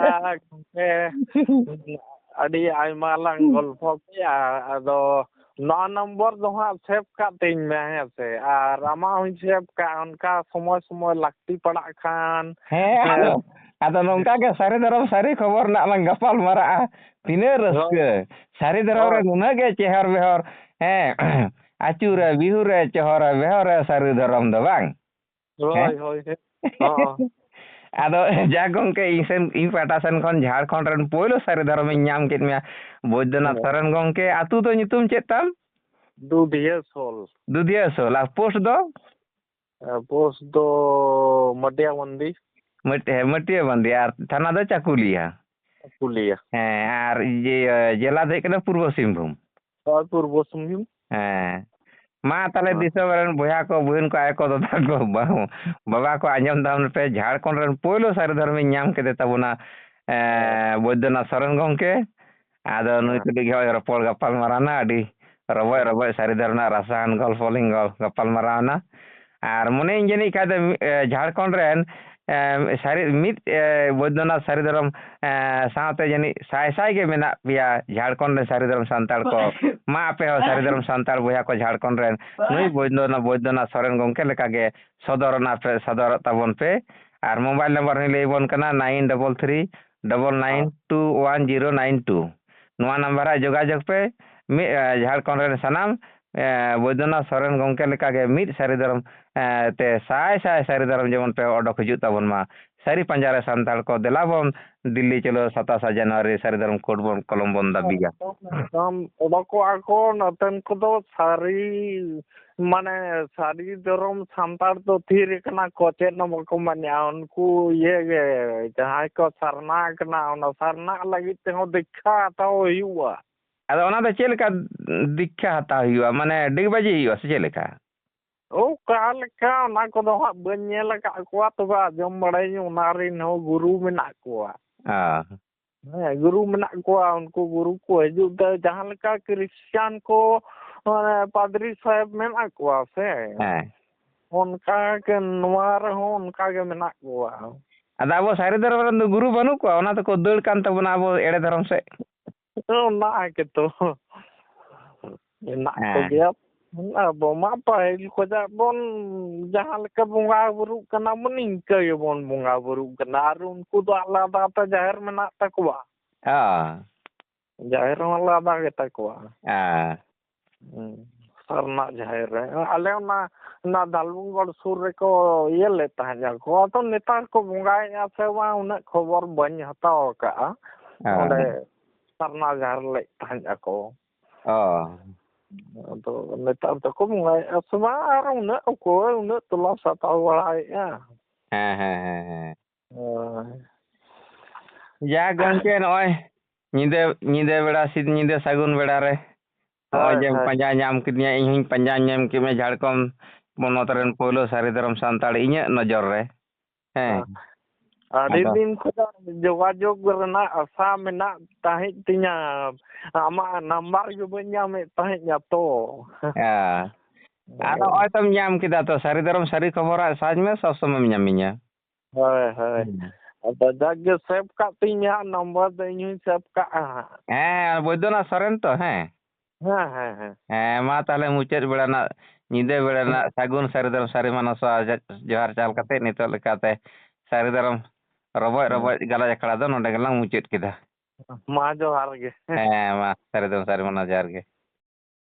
ᱜᱚᱢᱠᱮ, ᱟᱹᱰᱤ ᱟᱭᱢᱟ ᱞᱟᱝ ᱜᱚᱞᱯᱷᱚ ᱠᱮᱜᱼᱟ, ᱟᱫᱚ ᱱᱚᱣᱟ ᱱᱚᱢᱵᱚᱨ ᱫᱚ ᱦᱟᱸᱜ ᱥᱮᱵᱷ ᱠᱟᱜ ᱛᱤᱧ ᱢᱮ, ᱦᱮᱸ ᱥᱮ? ᱟᱨ ᱟᱢᱟᱜ ᱦᱚᱸᱧ ᱥᱮᱵᱷ ᱠᱟᱜᱼᱟ, ᱚᱱᱠᱟ ᱥᱚᱢᱚᱭ ᱥᱚᱢᱚᱭ ᱞᱟᱹᱠᱛᱤ ᱯᱟᱲᱟᱜ ᱠᱷᱟᱱ᱾ ᱦᱮᱸ, ᱦᱮᱸ᱾ ᱟᱫᱚ, ᱟᱫᱚ ᱱᱚᱝᱠᱟ ᱜᱮ ᱥᱟᱹᱨᱤ ᱫᱷᱚᱨᱚᱢ ᱥᱟᱹᱨᱤ ᱠᱷᱚᱵᱚᱨ ᱨᱮᱱᱟᱜ ᱞᱟᱝ ᱜᱟᱯᱟᱞ ᱢᱟᱨᱟᱜᱼᱟ᱾ ᱛᱤᱱᱟᱹᱜ ᱦᱳᱭ᱾ ᱨᱟᱹᱥᱠᱟᱹ! ᱥᱟᱹᱨᱤ ᱫᱷᱚᱨᱚᱢ ᱨᱮ ᱦᱳᱭ᱾ ᱱᱩᱱᱟᱹᱜ ᱜᱮ ᱪᱮᱦᱚᱨ ᱵᱮᱦᱚᱨ᱾ ᱦᱮᱸ, ᱟᱹᱪᱩᱨ ᱨᱮ, ᱵᱤᱦᱩᱨ ᱨᱮ, ᱪᱚᱦᱚᱨ ᱨᱮ, ᱵᱮᱦᱚᱨ ᱨᱮ ᱥᱟᱹᱨᱤ ᱫᱷᱚᱨᱚᱢ ᱫᱚ, ᱵᱟᱝ? ᱦᱮᱸ? ᱦᱳᱭ, ᱦᱳᱭ, ᱦᱳᱭ᱾ ᱦᱚᱸ᱾ ᱟᱫᱚ ᱡᱟᱠ ᱜᱚᱢᱠᱮ, ᱤᱧ ᱥᱮᱱ, ᱤᱧ ᱯᱟᱦᱴᱟ ᱥᱮᱱ ᱠᱷᱚᱱ ᱡᱷᱟᱲᱠᱷᱚᱸᱰ ᱨᱮᱱ ᱯᱳᱭᱞᱳ ᱥᱟᱹᱨᱤ ᱫᱷᱚᱨᱚᱢᱤᱧ ᱧᱟᱢ ᱠᱮᱫ ᱢᱮᱭᱟ, ᱵᱳᱭᱫᱚᱱᱟᱛᱷ ᱦᱮᱸ᱾ ᱥᱚᱨᱮᱱ ᱜᱚᱢᱠᱮ᱾ ᱟᱹᱛᱩ ᱫᱚ ᱧᱩᱛᱩᱢ ᱪᱮᱫ ᱛᱟᱢ? ᱫᱩᱫᱷᱤᱭᱟᱹ ᱥᱳᱞ᱾ ᱫᱩᱫᱷᱤᱭᱟᱹ ᱥᱳᱞ᱾ ᱟᱨ ᱯᱳᱥᱴ ᱫᱚ? ᱮ, ᱯᱳᱥᱴ ᱫᱚ ᱢᱟᱹᱴᱤᱭᱟ ᱵᱟᱱᱫᱤ᱾ ᱢᱟᱹᱴ-, ᱦᱮᱸ, ᱢᱟᱹᱴᱤᱭᱟ ᱵᱟᱱᱫᱤ᱾ ᱟᱨ ᱛᱷᱟᱱᱟ ᱫᱚ ᱪᱟᱠᱩᱞᱤᱭᱟ᱾ ᱪᱟᱠᱩᱞᱤᱭᱟ᱾ ᱦᱮᱸ, ᱟᱨ ᱤᱭᱟᱹ, ᱡᱮᱞᱟ ᱫᱚ ᱦᱩᱭᱩᱜ ᱠᱟᱱᱟ ᱯᱩᱨᱵᱚ ᱥᱤᱝᱵᱷᱩᱢ᱾ ᱦᱳᱭ, ᱯᱩᱨᱵᱚ ᱥᱤᱝᱵᱷᱩᱢ᱾ ᱦᱮᱸ᱾ ᱢᱟ ᱛᱟᱦᱞᱮ ᱦᱮᱸ᱾ ᱫᱤᱥᱚᱢ ᱨᱮᱱ ᱵᱚᱭᱦᱟ ᱠᱚ, ᱵᱩᱦᱤᱱ ᱠᱚ, ᱟᱭᱳ ᱠᱚ, ᱫᱟᱫᱟ ᱠᱚ, ᱵᱟᱹᱦᱩ, ᱵᱟᱵᱟ ᱠᱚ, ᱟᱸᱡᱚᱢ ᱛᱟᱵᱚᱱ ᱯᱮ, ᱡᱷᱟᱲᱠᱷᱚᱸᱰ ᱨᱮᱱ ᱯᱳᱭᱞᱳ ᱥᱟᱹᱨᱤ ᱫᱷᱚᱨᱚᱢᱤᱧ ᱧᱟᱢ ᱠᱮᱫᱮ ᱛᱟᱵᱚᱱᱟ, ᱮ, ᱦᱮᱸ᱾ ᱵᱳᱭᱫᱚᱱᱟᱛᱷ ᱥᱚᱨᱮᱱ ᱜᱚᱢᱠᱮ᱾ ᱟᱫᱚ ᱱᱩᱭ ᱦᱮᱸ᱾ ᱛᱩᱞᱩᱡ ᱜᱮ ᱦᱚᱸᱜᱼᱚᱭ ᱨᱚᱯᱚᱲ ᱜᱟᱯᱟᱞ ᱢᱟᱨᱟᱣ ᱱᱟ, ᱟᱹᱰᱤ ᱨᱚᱵᱚᱡ ᱦᱮᱸ᱾ ᱨᱚᱵᱚᱡ ᱥᱟᱹᱨᱤ ᱫᱷᱚᱨᱚᱢ ᱨᱮᱱᱟᱜ ᱨᱟᱥᱟᱣᱟᱱ ᱜᱚᱞᱯᱚ ᱞᱤᱧ ᱜᱚᱞ-, ᱜᱟᱯᱟᱞ ᱢᱟᱨᱟᱣ ᱱᱟ᱾ ᱟᱨ ᱢᱚᱱᱮᱭᱟᱹᱧ ᱡᱟᱹᱱᱤᱡ ᱠᱷᱟᱡ ᱫᱚ, ᱮ, ᱡᱷᱟᱲᱠᱷᱚᱸᱰ ᱨᱮᱱ, ᱮ, ᱥᱟᱹᱨᱤ, ᱢᱤᱫ, ᱮ, ᱵᱳᱭᱫᱚᱱᱟᱛᱷ ᱥᱟᱹᱨᱤ ᱫᱷᱚᱨᱚᱢ, ᱮ, ᱥᱟᱶᱛᱮ ᱡᱟᱹᱱᱤᱡ ᱥᱟᱭ ᱥᱟᱭ ᱜᱮ ᱢᱮᱱᱟᱜ ᱯᱮᱭᱟ ᱡᱷᱟᱲᱠᱷᱚᱸᱰ ᱨᱮᱱ ᱥᱟᱹᱨᱤ ᱫᱷᱚᱨᱚᱢ ᱥᱟᱱᱛᱟᱲ ᱠᱚ᱾ ᱢᱟ ᱟᱯᱮ ᱦᱚᱸ ᱥᱟᱹᱨᱤ ᱫᱷᱚᱨᱚᱢ ᱥᱟᱱᱛᱟᱲ ᱵᱚᱭᱦᱟ ᱠᱚ ᱡᱷᱟᱲᱠᱷᱚᱸᱰ ᱨᱮᱱ ᱱᱩᱭ ᱵᱳᱭᱫᱚᱱᱟᱛᱷ, ᱵᱳᱭᱫᱚᱱᱟᱛᱷ ᱥᱚᱨᱮᱱ ᱜᱚᱢᱠᱮ ᱞᱮᱠᱟᱜᱮ ᱥᱚᱫᱚᱨ ᱚᱱᱟ ᱯᱮ, ᱥᱚᱫᱚᱨᱚᱜ ᱛᱟᱵᱚᱱ ᱯᱮ᱾ ᱟᱨ ᱢᱳᱵᱟᱭᱤᱞ ᱱᱟᱢᱵᱟᱨ ᱦᱚᱸᱧ ᱞᱟᱹᱭ ᱟᱵᱚᱱ ᱠᱟᱱᱟ, nine double three double nine two one zero nine two. ᱱᱚᱣᱟ ᱱᱟᱢᱵᱟᱨ ᱨᱮ ᱡᱳᱜᱟᱡᱳᱜᱽ ᱯᱮ᱾ ᱢᱤᱫ, ᱮ, ᱡᱷᱟᱲᱠᱷᱚᱸᱰ ᱨᱮᱱ ᱥᱟᱱᱟᱢ, ᱮ, ᱵᱳᱭᱫᱚᱱᱟᱛᱷ ᱥᱚᱨᱮᱱ ᱜᱚᱢᱠᱮ ᱞᱮᱠᱟᱜᱮ ᱢᱤᱫ ᱥᱟᱹᱨᱤ ᱫᱷᱚᱨᱚᱢ, ᱮ, ᱛᱮ ᱥᱟᱭ ᱥᱟᱭ ᱥᱟᱹᱨᱤ ᱫᱷᱚᱨᱚᱢ ᱡᱮᱢᱚᱱ ᱯᱮ ᱚᱰᱚᱠ ᱦᱤᱡᱩᱜ ᱛᱟᱵᱚᱱ ᱢᱟ᱾ ᱥᱟᱹᱨᱤ ᱯᱟᱸᱡᱟ ᱨᱮ ᱥᱟᱱᱛᱟᱲ ᱠᱚ ᱫᱮᱞᱟ ᱵᱚᱱ ᱫᱤᱞᱞᱤ ᱪᱚᱞᱚ ᱥᱟᱛᱟᱥᱟ ᱡᱟᱱᱩᱣᱟᱨᱤ ᱥᱟᱹᱨᱤ ᱫᱷᱚᱨᱚᱢ ᱠᱳᱰ ᱵᱚᱱ ᱠᱚᱞᱚᱢ ᱵᱚᱱ ᱫᱟᱹᱵᱤᱭᱟ᱾ ᱮᱠᱫᱚᱢ ᱚᱰᱚᱠᱚᱜᱼᱟ ᱠᱚ ᱱᱚᱛᱮᱱ ᱠᱚᱫᱚ ᱥᱟᱹᱨᱤ ᱢᱟᱱᱮ ᱥᱟᱹᱨᱤ ᱫᱷᱚᱨᱚᱢ ᱥᱟᱱᱛᱟᱲ ᱫᱚ ᱛᱷᱤᱨ ᱟᱠᱟᱱᱟ ᱠᱚ, ᱪᱮᱫ ᱦᱚᱸ ᱵᱟᱠᱚ ᱢᱟᱱᱮᱜᱼᱟ᱾ ᱩᱱᱠᱩ ᱤᱭᱟᱹ ᱜᱮ ᱡᱟᱦᱟᱸᱭ ᱠᱚ ᱥᱟᱨᱱᱟ ᱟᱠᱟᱱᱟ, ᱚᱱᱟ ᱥᱟᱨᱱᱟᱜ ᱞᱟᱹᱜᱤᱫ ᱛᱮᱦᱚᱸ ᱫᱤᱠᱠᱷᱟ ᱦᱟᱛᱟᱣ ᱦᱩᱭᱩᱜᱼᱟ᱾ ᱟᱫᱚ ᱚᱱᱟ ᱫᱚ ᱪᱮᱫ ᱞᱮᱠᱟ ᱫᱤᱠᱠᱷᱟ ᱦᱟᱛᱟᱣ ᱦᱩᱭᱩᱜᱼᱟ? ᱢᱟᱱᱮ ᱰᱤᱜᱽ ᱵᱟᱹᱡᱤ ᱦᱩᱭᱩᱜᱼᱟ ᱥᱮ ᱪᱮᱫ ᱞᱮᱠᱟ? ᱚᱠᱟ ᱞᱮᱠᱟ ᱚᱱᱟ ᱠᱚᱫᱚ ᱦᱟᱸᱜ ᱵᱟᱹᱧ ᱧᱮᱞ ᱟᱠᱟᱫ ᱠᱚᱣᱟ, ᱛᱚᱵᱮ ᱟᱸᱡᱚᱢ ᱵᱟᱲᱟᱭᱟᱹᱧ ᱚᱱᱟ ᱨᱮᱱ ᱦᱚᱸ ᱜᱩᱨᱩ ᱢᱮᱱᱟᱜ ᱠᱚᱣᱟ᱾ ᱚ᱾ ᱦᱮᱸ, ᱜᱩᱨᱩ ᱢᱮᱱᱟᱜ ᱠᱚᱣᱟ, ᱩᱱᱠᱩ ᱜᱩᱨᱩ ᱠᱚ ᱦᱤᱡᱩᱜ ᱛᱮ ᱡᱟᱦᱟᱸ ᱞᱮᱠᱟ ᱠᱨᱤᱥᱪᱟᱱ ᱠᱚ, ᱢᱟᱱᱮ, ᱯᱟᱫᱽᱨᱤ ᱥᱟᱦᱮᱵᱽ ᱢᱮᱱᱟᱜ ᱠᱚᱣᱟ ᱥᱮ, ᱦᱮᱸ᱾ ᱚᱱᱠᱟ ᱜᱮ ᱱᱚᱣᱟ ᱨᱮᱦᱚᱸ ᱚᱱᱠᱟ ᱜᱮ ᱢᱮᱱᱟᱜ ᱠᱚᱣᱟ᱾ ᱟᱫᱚ ᱟᱵᱚ ᱥᱟᱹᱨᱤ ᱫᱷᱚᱨᱚᱢ ᱨᱮᱱ ᱫᱚ ᱜᱩᱨᱩ ᱵᱟᱹᱱᱩᱜ ᱠᱚᱣᱟ, ᱚᱱᱟ ᱛᱮᱠᱚ ᱫᱟᱹᱲ ᱠᱟᱱ ᱛᱟᱵᱚᱱᱟ ᱟᱵᱚ ᱮᱲᱮ ᱫᱷᱚᱨᱚᱢ ᱥᱮᱫ᱾ ᱚᱱᱟ ᱜᱮᱛᱚ᱾ ᱢᱮᱱᱟᱜ ᱦᱮᱸ᱾ ᱠᱚᱜᱮᱭᱟ᱾ ᱟᱵᱚ ᱢᱟ ᱯᱟᱹᱦᱤᱞ ᱠᱷᱚᱱᱟᱜ ᱵᱚᱱ ᱡᱟᱦᱟᱸ ᱞᱮᱠᱟ ᱵᱚᱸᱜᱟ ᱵᱩᱨᱩᱜ ᱠᱟᱱᱟ ᱵᱚᱱ, ᱤᱱᱠᱟᱹ ᱜᱮᱵᱚᱱ ᱵᱚᱸᱜᱟ ᱵᱩᱨᱩᱜ ᱠᱟᱱᱟ᱾ ᱟᱨ ᱩᱱᱠᱩ ᱫᱚ ᱟᱞᱟᱫᱟ ᱛᱮ ᱡᱟᱦᱮᱨ ᱢᱮᱱᱟᱜ ᱛᱟᱠᱚᱣᱟ᱾ ᱦᱮᱸ᱾ ᱡᱟᱦᱮᱨ ᱦᱚᱸ ᱟᱞᱟᱫᱟ ᱜᱮᱛᱟ ᱠᱚᱣᱟ᱾ ᱦᱮᱸ᱾ ᱦᱩᱸ᱾ ᱥᱟᱨᱱᱟ ᱡᱟᱦᱮᱨ ᱨᱮ᱾ ᱟᱞᱮ ᱚᱱᱟ, ᱚᱱᱟ ᱫᱷᱟᱞᱵᱷᱩᱝᱜᱚᱲ ᱥᱩᱨ ᱨᱮᱠᱚ ᱤᱭᱟᱹ ᱞᱮᱫ ᱛᱟᱦᱮᱸᱫ ᱟᱠᱚ᱾ ᱟᱫᱚ ᱱᱮᱛᱟᱨ ᱠᱚ ᱵᱚᱸᱜᱟᱭᱮᱫᱼᱟ ᱥᱮ ᱵᱟᱝ, ᱩᱱᱟᱹᱜ ᱠᱷᱚᱵᱚᱨ ᱵᱟᱹᱧ ᱦᱟᱛᱟᱣ ᱟᱠᱟᱫᱼᱟ᱾ ᱦᱮᱸ᱾ ᱚᱸᱰᱮ ᱥᱟᱨᱱᱟ ᱡᱟᱦᱮᱨ ᱞᱮᱫ ᱛᱟᱦᱮᱸᱫ ᱟᱠᱚ᱾ ᱚ᱾ ᱟᱫᱚ ᱱᱮᱛᱟᱨ ᱫᱚᱠᱚ ᱵᱚᱸᱜᱟᱭᱮᱫᱼᱟ ᱥᱮ ᱵᱟᱝ? ᱟᱨ ᱩᱱᱟᱹᱜ ᱚᱠᱚᱭ ᱩᱱᱟᱹᱜ ᱛᱚᱞᱟᱥ ᱦᱟᱛᱟᱣ ᱵᱟᱲᱟᱭᱮᱫᱼᱟ? ᱦᱮᱸ, ᱦᱮᱸ, ᱦᱮᱸ, ᱦᱮᱸ᱾ ᱦᱳᱭ᱾ ᱡᱟ ᱜᱚᱢᱠᱮ, ᱱᱚᱜᱼᱚᱭ ᱧᱤᱫᱟᱹ, ᱧᱤᱫᱟᱹ ᱵᱮᱲᱟ, ᱥᱤᱧ ᱧᱤᱫᱟᱹ ᱥᱟᱹᱜᱩᱱ ᱵᱮᱲᱟ ᱨᱮ ᱱᱚᱜᱼᱚᱭ ᱦᱳᱭ, ᱡᱮᱢ ᱦᱳᱭ᱾ ᱯᱟᱸᱡᱟ ᱧᱟᱢ ᱠᱤᱫᱤᱧᱟ, ᱤᱧ ᱦᱚᱸᱧ ᱯᱟᱸᱡᱟ ᱧᱟᱢ ᱠᱮᱫ ᱢᱮᱭᱟ, ᱡᱷᱟᱲᱠᱷᱚᱸᱰ ᱯᱚᱱᱚᱛ ᱨᱮᱱ ᱯᱳᱭᱞᱳ ᱥᱟᱹᱨᱤ ᱫᱷᱚᱨᱚᱢ ᱥᱟᱱᱛᱟᱲ ᱤᱧᱟᱹᱜ ᱱᱚᱡᱚᱨ ᱨᱮ᱾ ᱦᱮᱸ᱾ ᱟᱹᱰᱤ ᱟᱫᱚ ᱫᱤᱱ ᱠᱷᱚᱱᱟᱜ ᱡᱳᱜᱟᱡᱳᱜᱽ ᱨᱮᱱᱟᱜ ᱟᱥᱟ ᱢᱮᱱᱟᱜ ᱛᱟᱦᱮᱸᱫ ᱛᱤᱧᱟ, ᱟᱢᱟᱜ ᱱᱟᱢᱵᱟᱨ ᱜᱮ ᱵᱟᱹᱧ ᱧᱟᱢᱮᱫ ᱛᱟᱦᱮᱸᱫᱼᱟ ᱛᱚ᱾ ᱦᱮᱸ᱾ ᱟᱨ ᱱᱚᱜᱼᱚᱭ ᱛᱚᱢ ᱧᱟᱢ ᱠᱮᱫᱟ ᱛᱚ, ᱥᱟᱹᱨᱤ ᱫᱷᱚᱨᱚᱢ ᱥᱟᱹᱨᱤ ᱠᱷᱚᱵᱚᱨᱟᱜ ᱥᱟᱡᱽ ᱢᱮ, ᱥᱚᱵ ᱥᱚᱢᱚᱭᱮᱢ ᱧᱟᱢᱤᱧᱟ᱾ ᱦᱳᱭ, ᱦᱳᱭ᱾ ᱦᱮᱸ᱾ ᱟᱫᱚ ᱡᱟᱠ ᱜᱮ ᱥᱮᱵᱷ ᱠᱟᱜ ᱛᱤᱧ ᱢᱮ ᱦᱟᱸᱜ, ᱱᱟᱢᱵᱟᱨ ᱫᱚ ᱤᱧ ᱦᱚᱸᱧ ᱥᱮᱵᱷ ᱠᱟᱜᱼᱟ ᱦᱟᱸᱜ᱾ ᱦᱮᱸ, ᱵᱳᱭᱫᱚᱱᱟᱛᱷ ᱥᱚᱨᱮᱱ ᱛᱚ, ᱦᱮᱸ? ᱦᱮᱸ, ᱦᱮᱸ, ᱦᱮᱸ᱾ ᱦᱮᱸ, ᱢᱟ ᱛᱟᱦᱞᱮ ᱢᱩᱪᱟᱹᱫ ᱵᱮᱲᱟ ᱨᱮᱱᱟᱜ, ᱧᱤᱫᱟᱹ ᱵᱮᱲᱟ ᱨᱮᱱᱟᱜ ᱥᱟᱹᱜᱩᱱ ᱥᱟᱹᱨᱤ ᱫᱷᱚᱨᱚᱢ ᱥᱟᱹᱨᱤ ᱢᱟᱱᱟᱣ ᱥᱟᱶ ᱡᱚᱦᱟᱨ ᱪᱟᱞ ᱠᱟᱛᱮ ᱱᱤᱛᱚᱜ ᱞᱮᱠᱟᱛᱮ ᱥᱟᱹᱨᱤ ᱫᱷᱚᱨᱚᱢ ᱨᱚᱵᱚᱡ ᱦᱮᱸ᱾ ᱨᱚᱵᱚᱡ ᱜᱟᱞᱚᱪ ᱟᱠᱷᱲᱟ ᱫᱚ ᱱᱚᱰᱮ ᱜᱮᱞᱟᱝ ᱢᱩᱪᱟᱹᱫ ᱠᱮᱫᱟ᱾ ᱢᱟ ᱡᱚᱦᱟᱨ ᱜᱮ᱾ ᱦᱮᱸ, ᱢᱟ ᱥᱟᱹᱨᱤ ᱫᱷᱚᱨᱚᱢ ᱥᱟᱹᱨᱤ ᱢᱟᱱᱟᱣ ᱡᱚᱦᱟᱨ ᱜᱮ᱾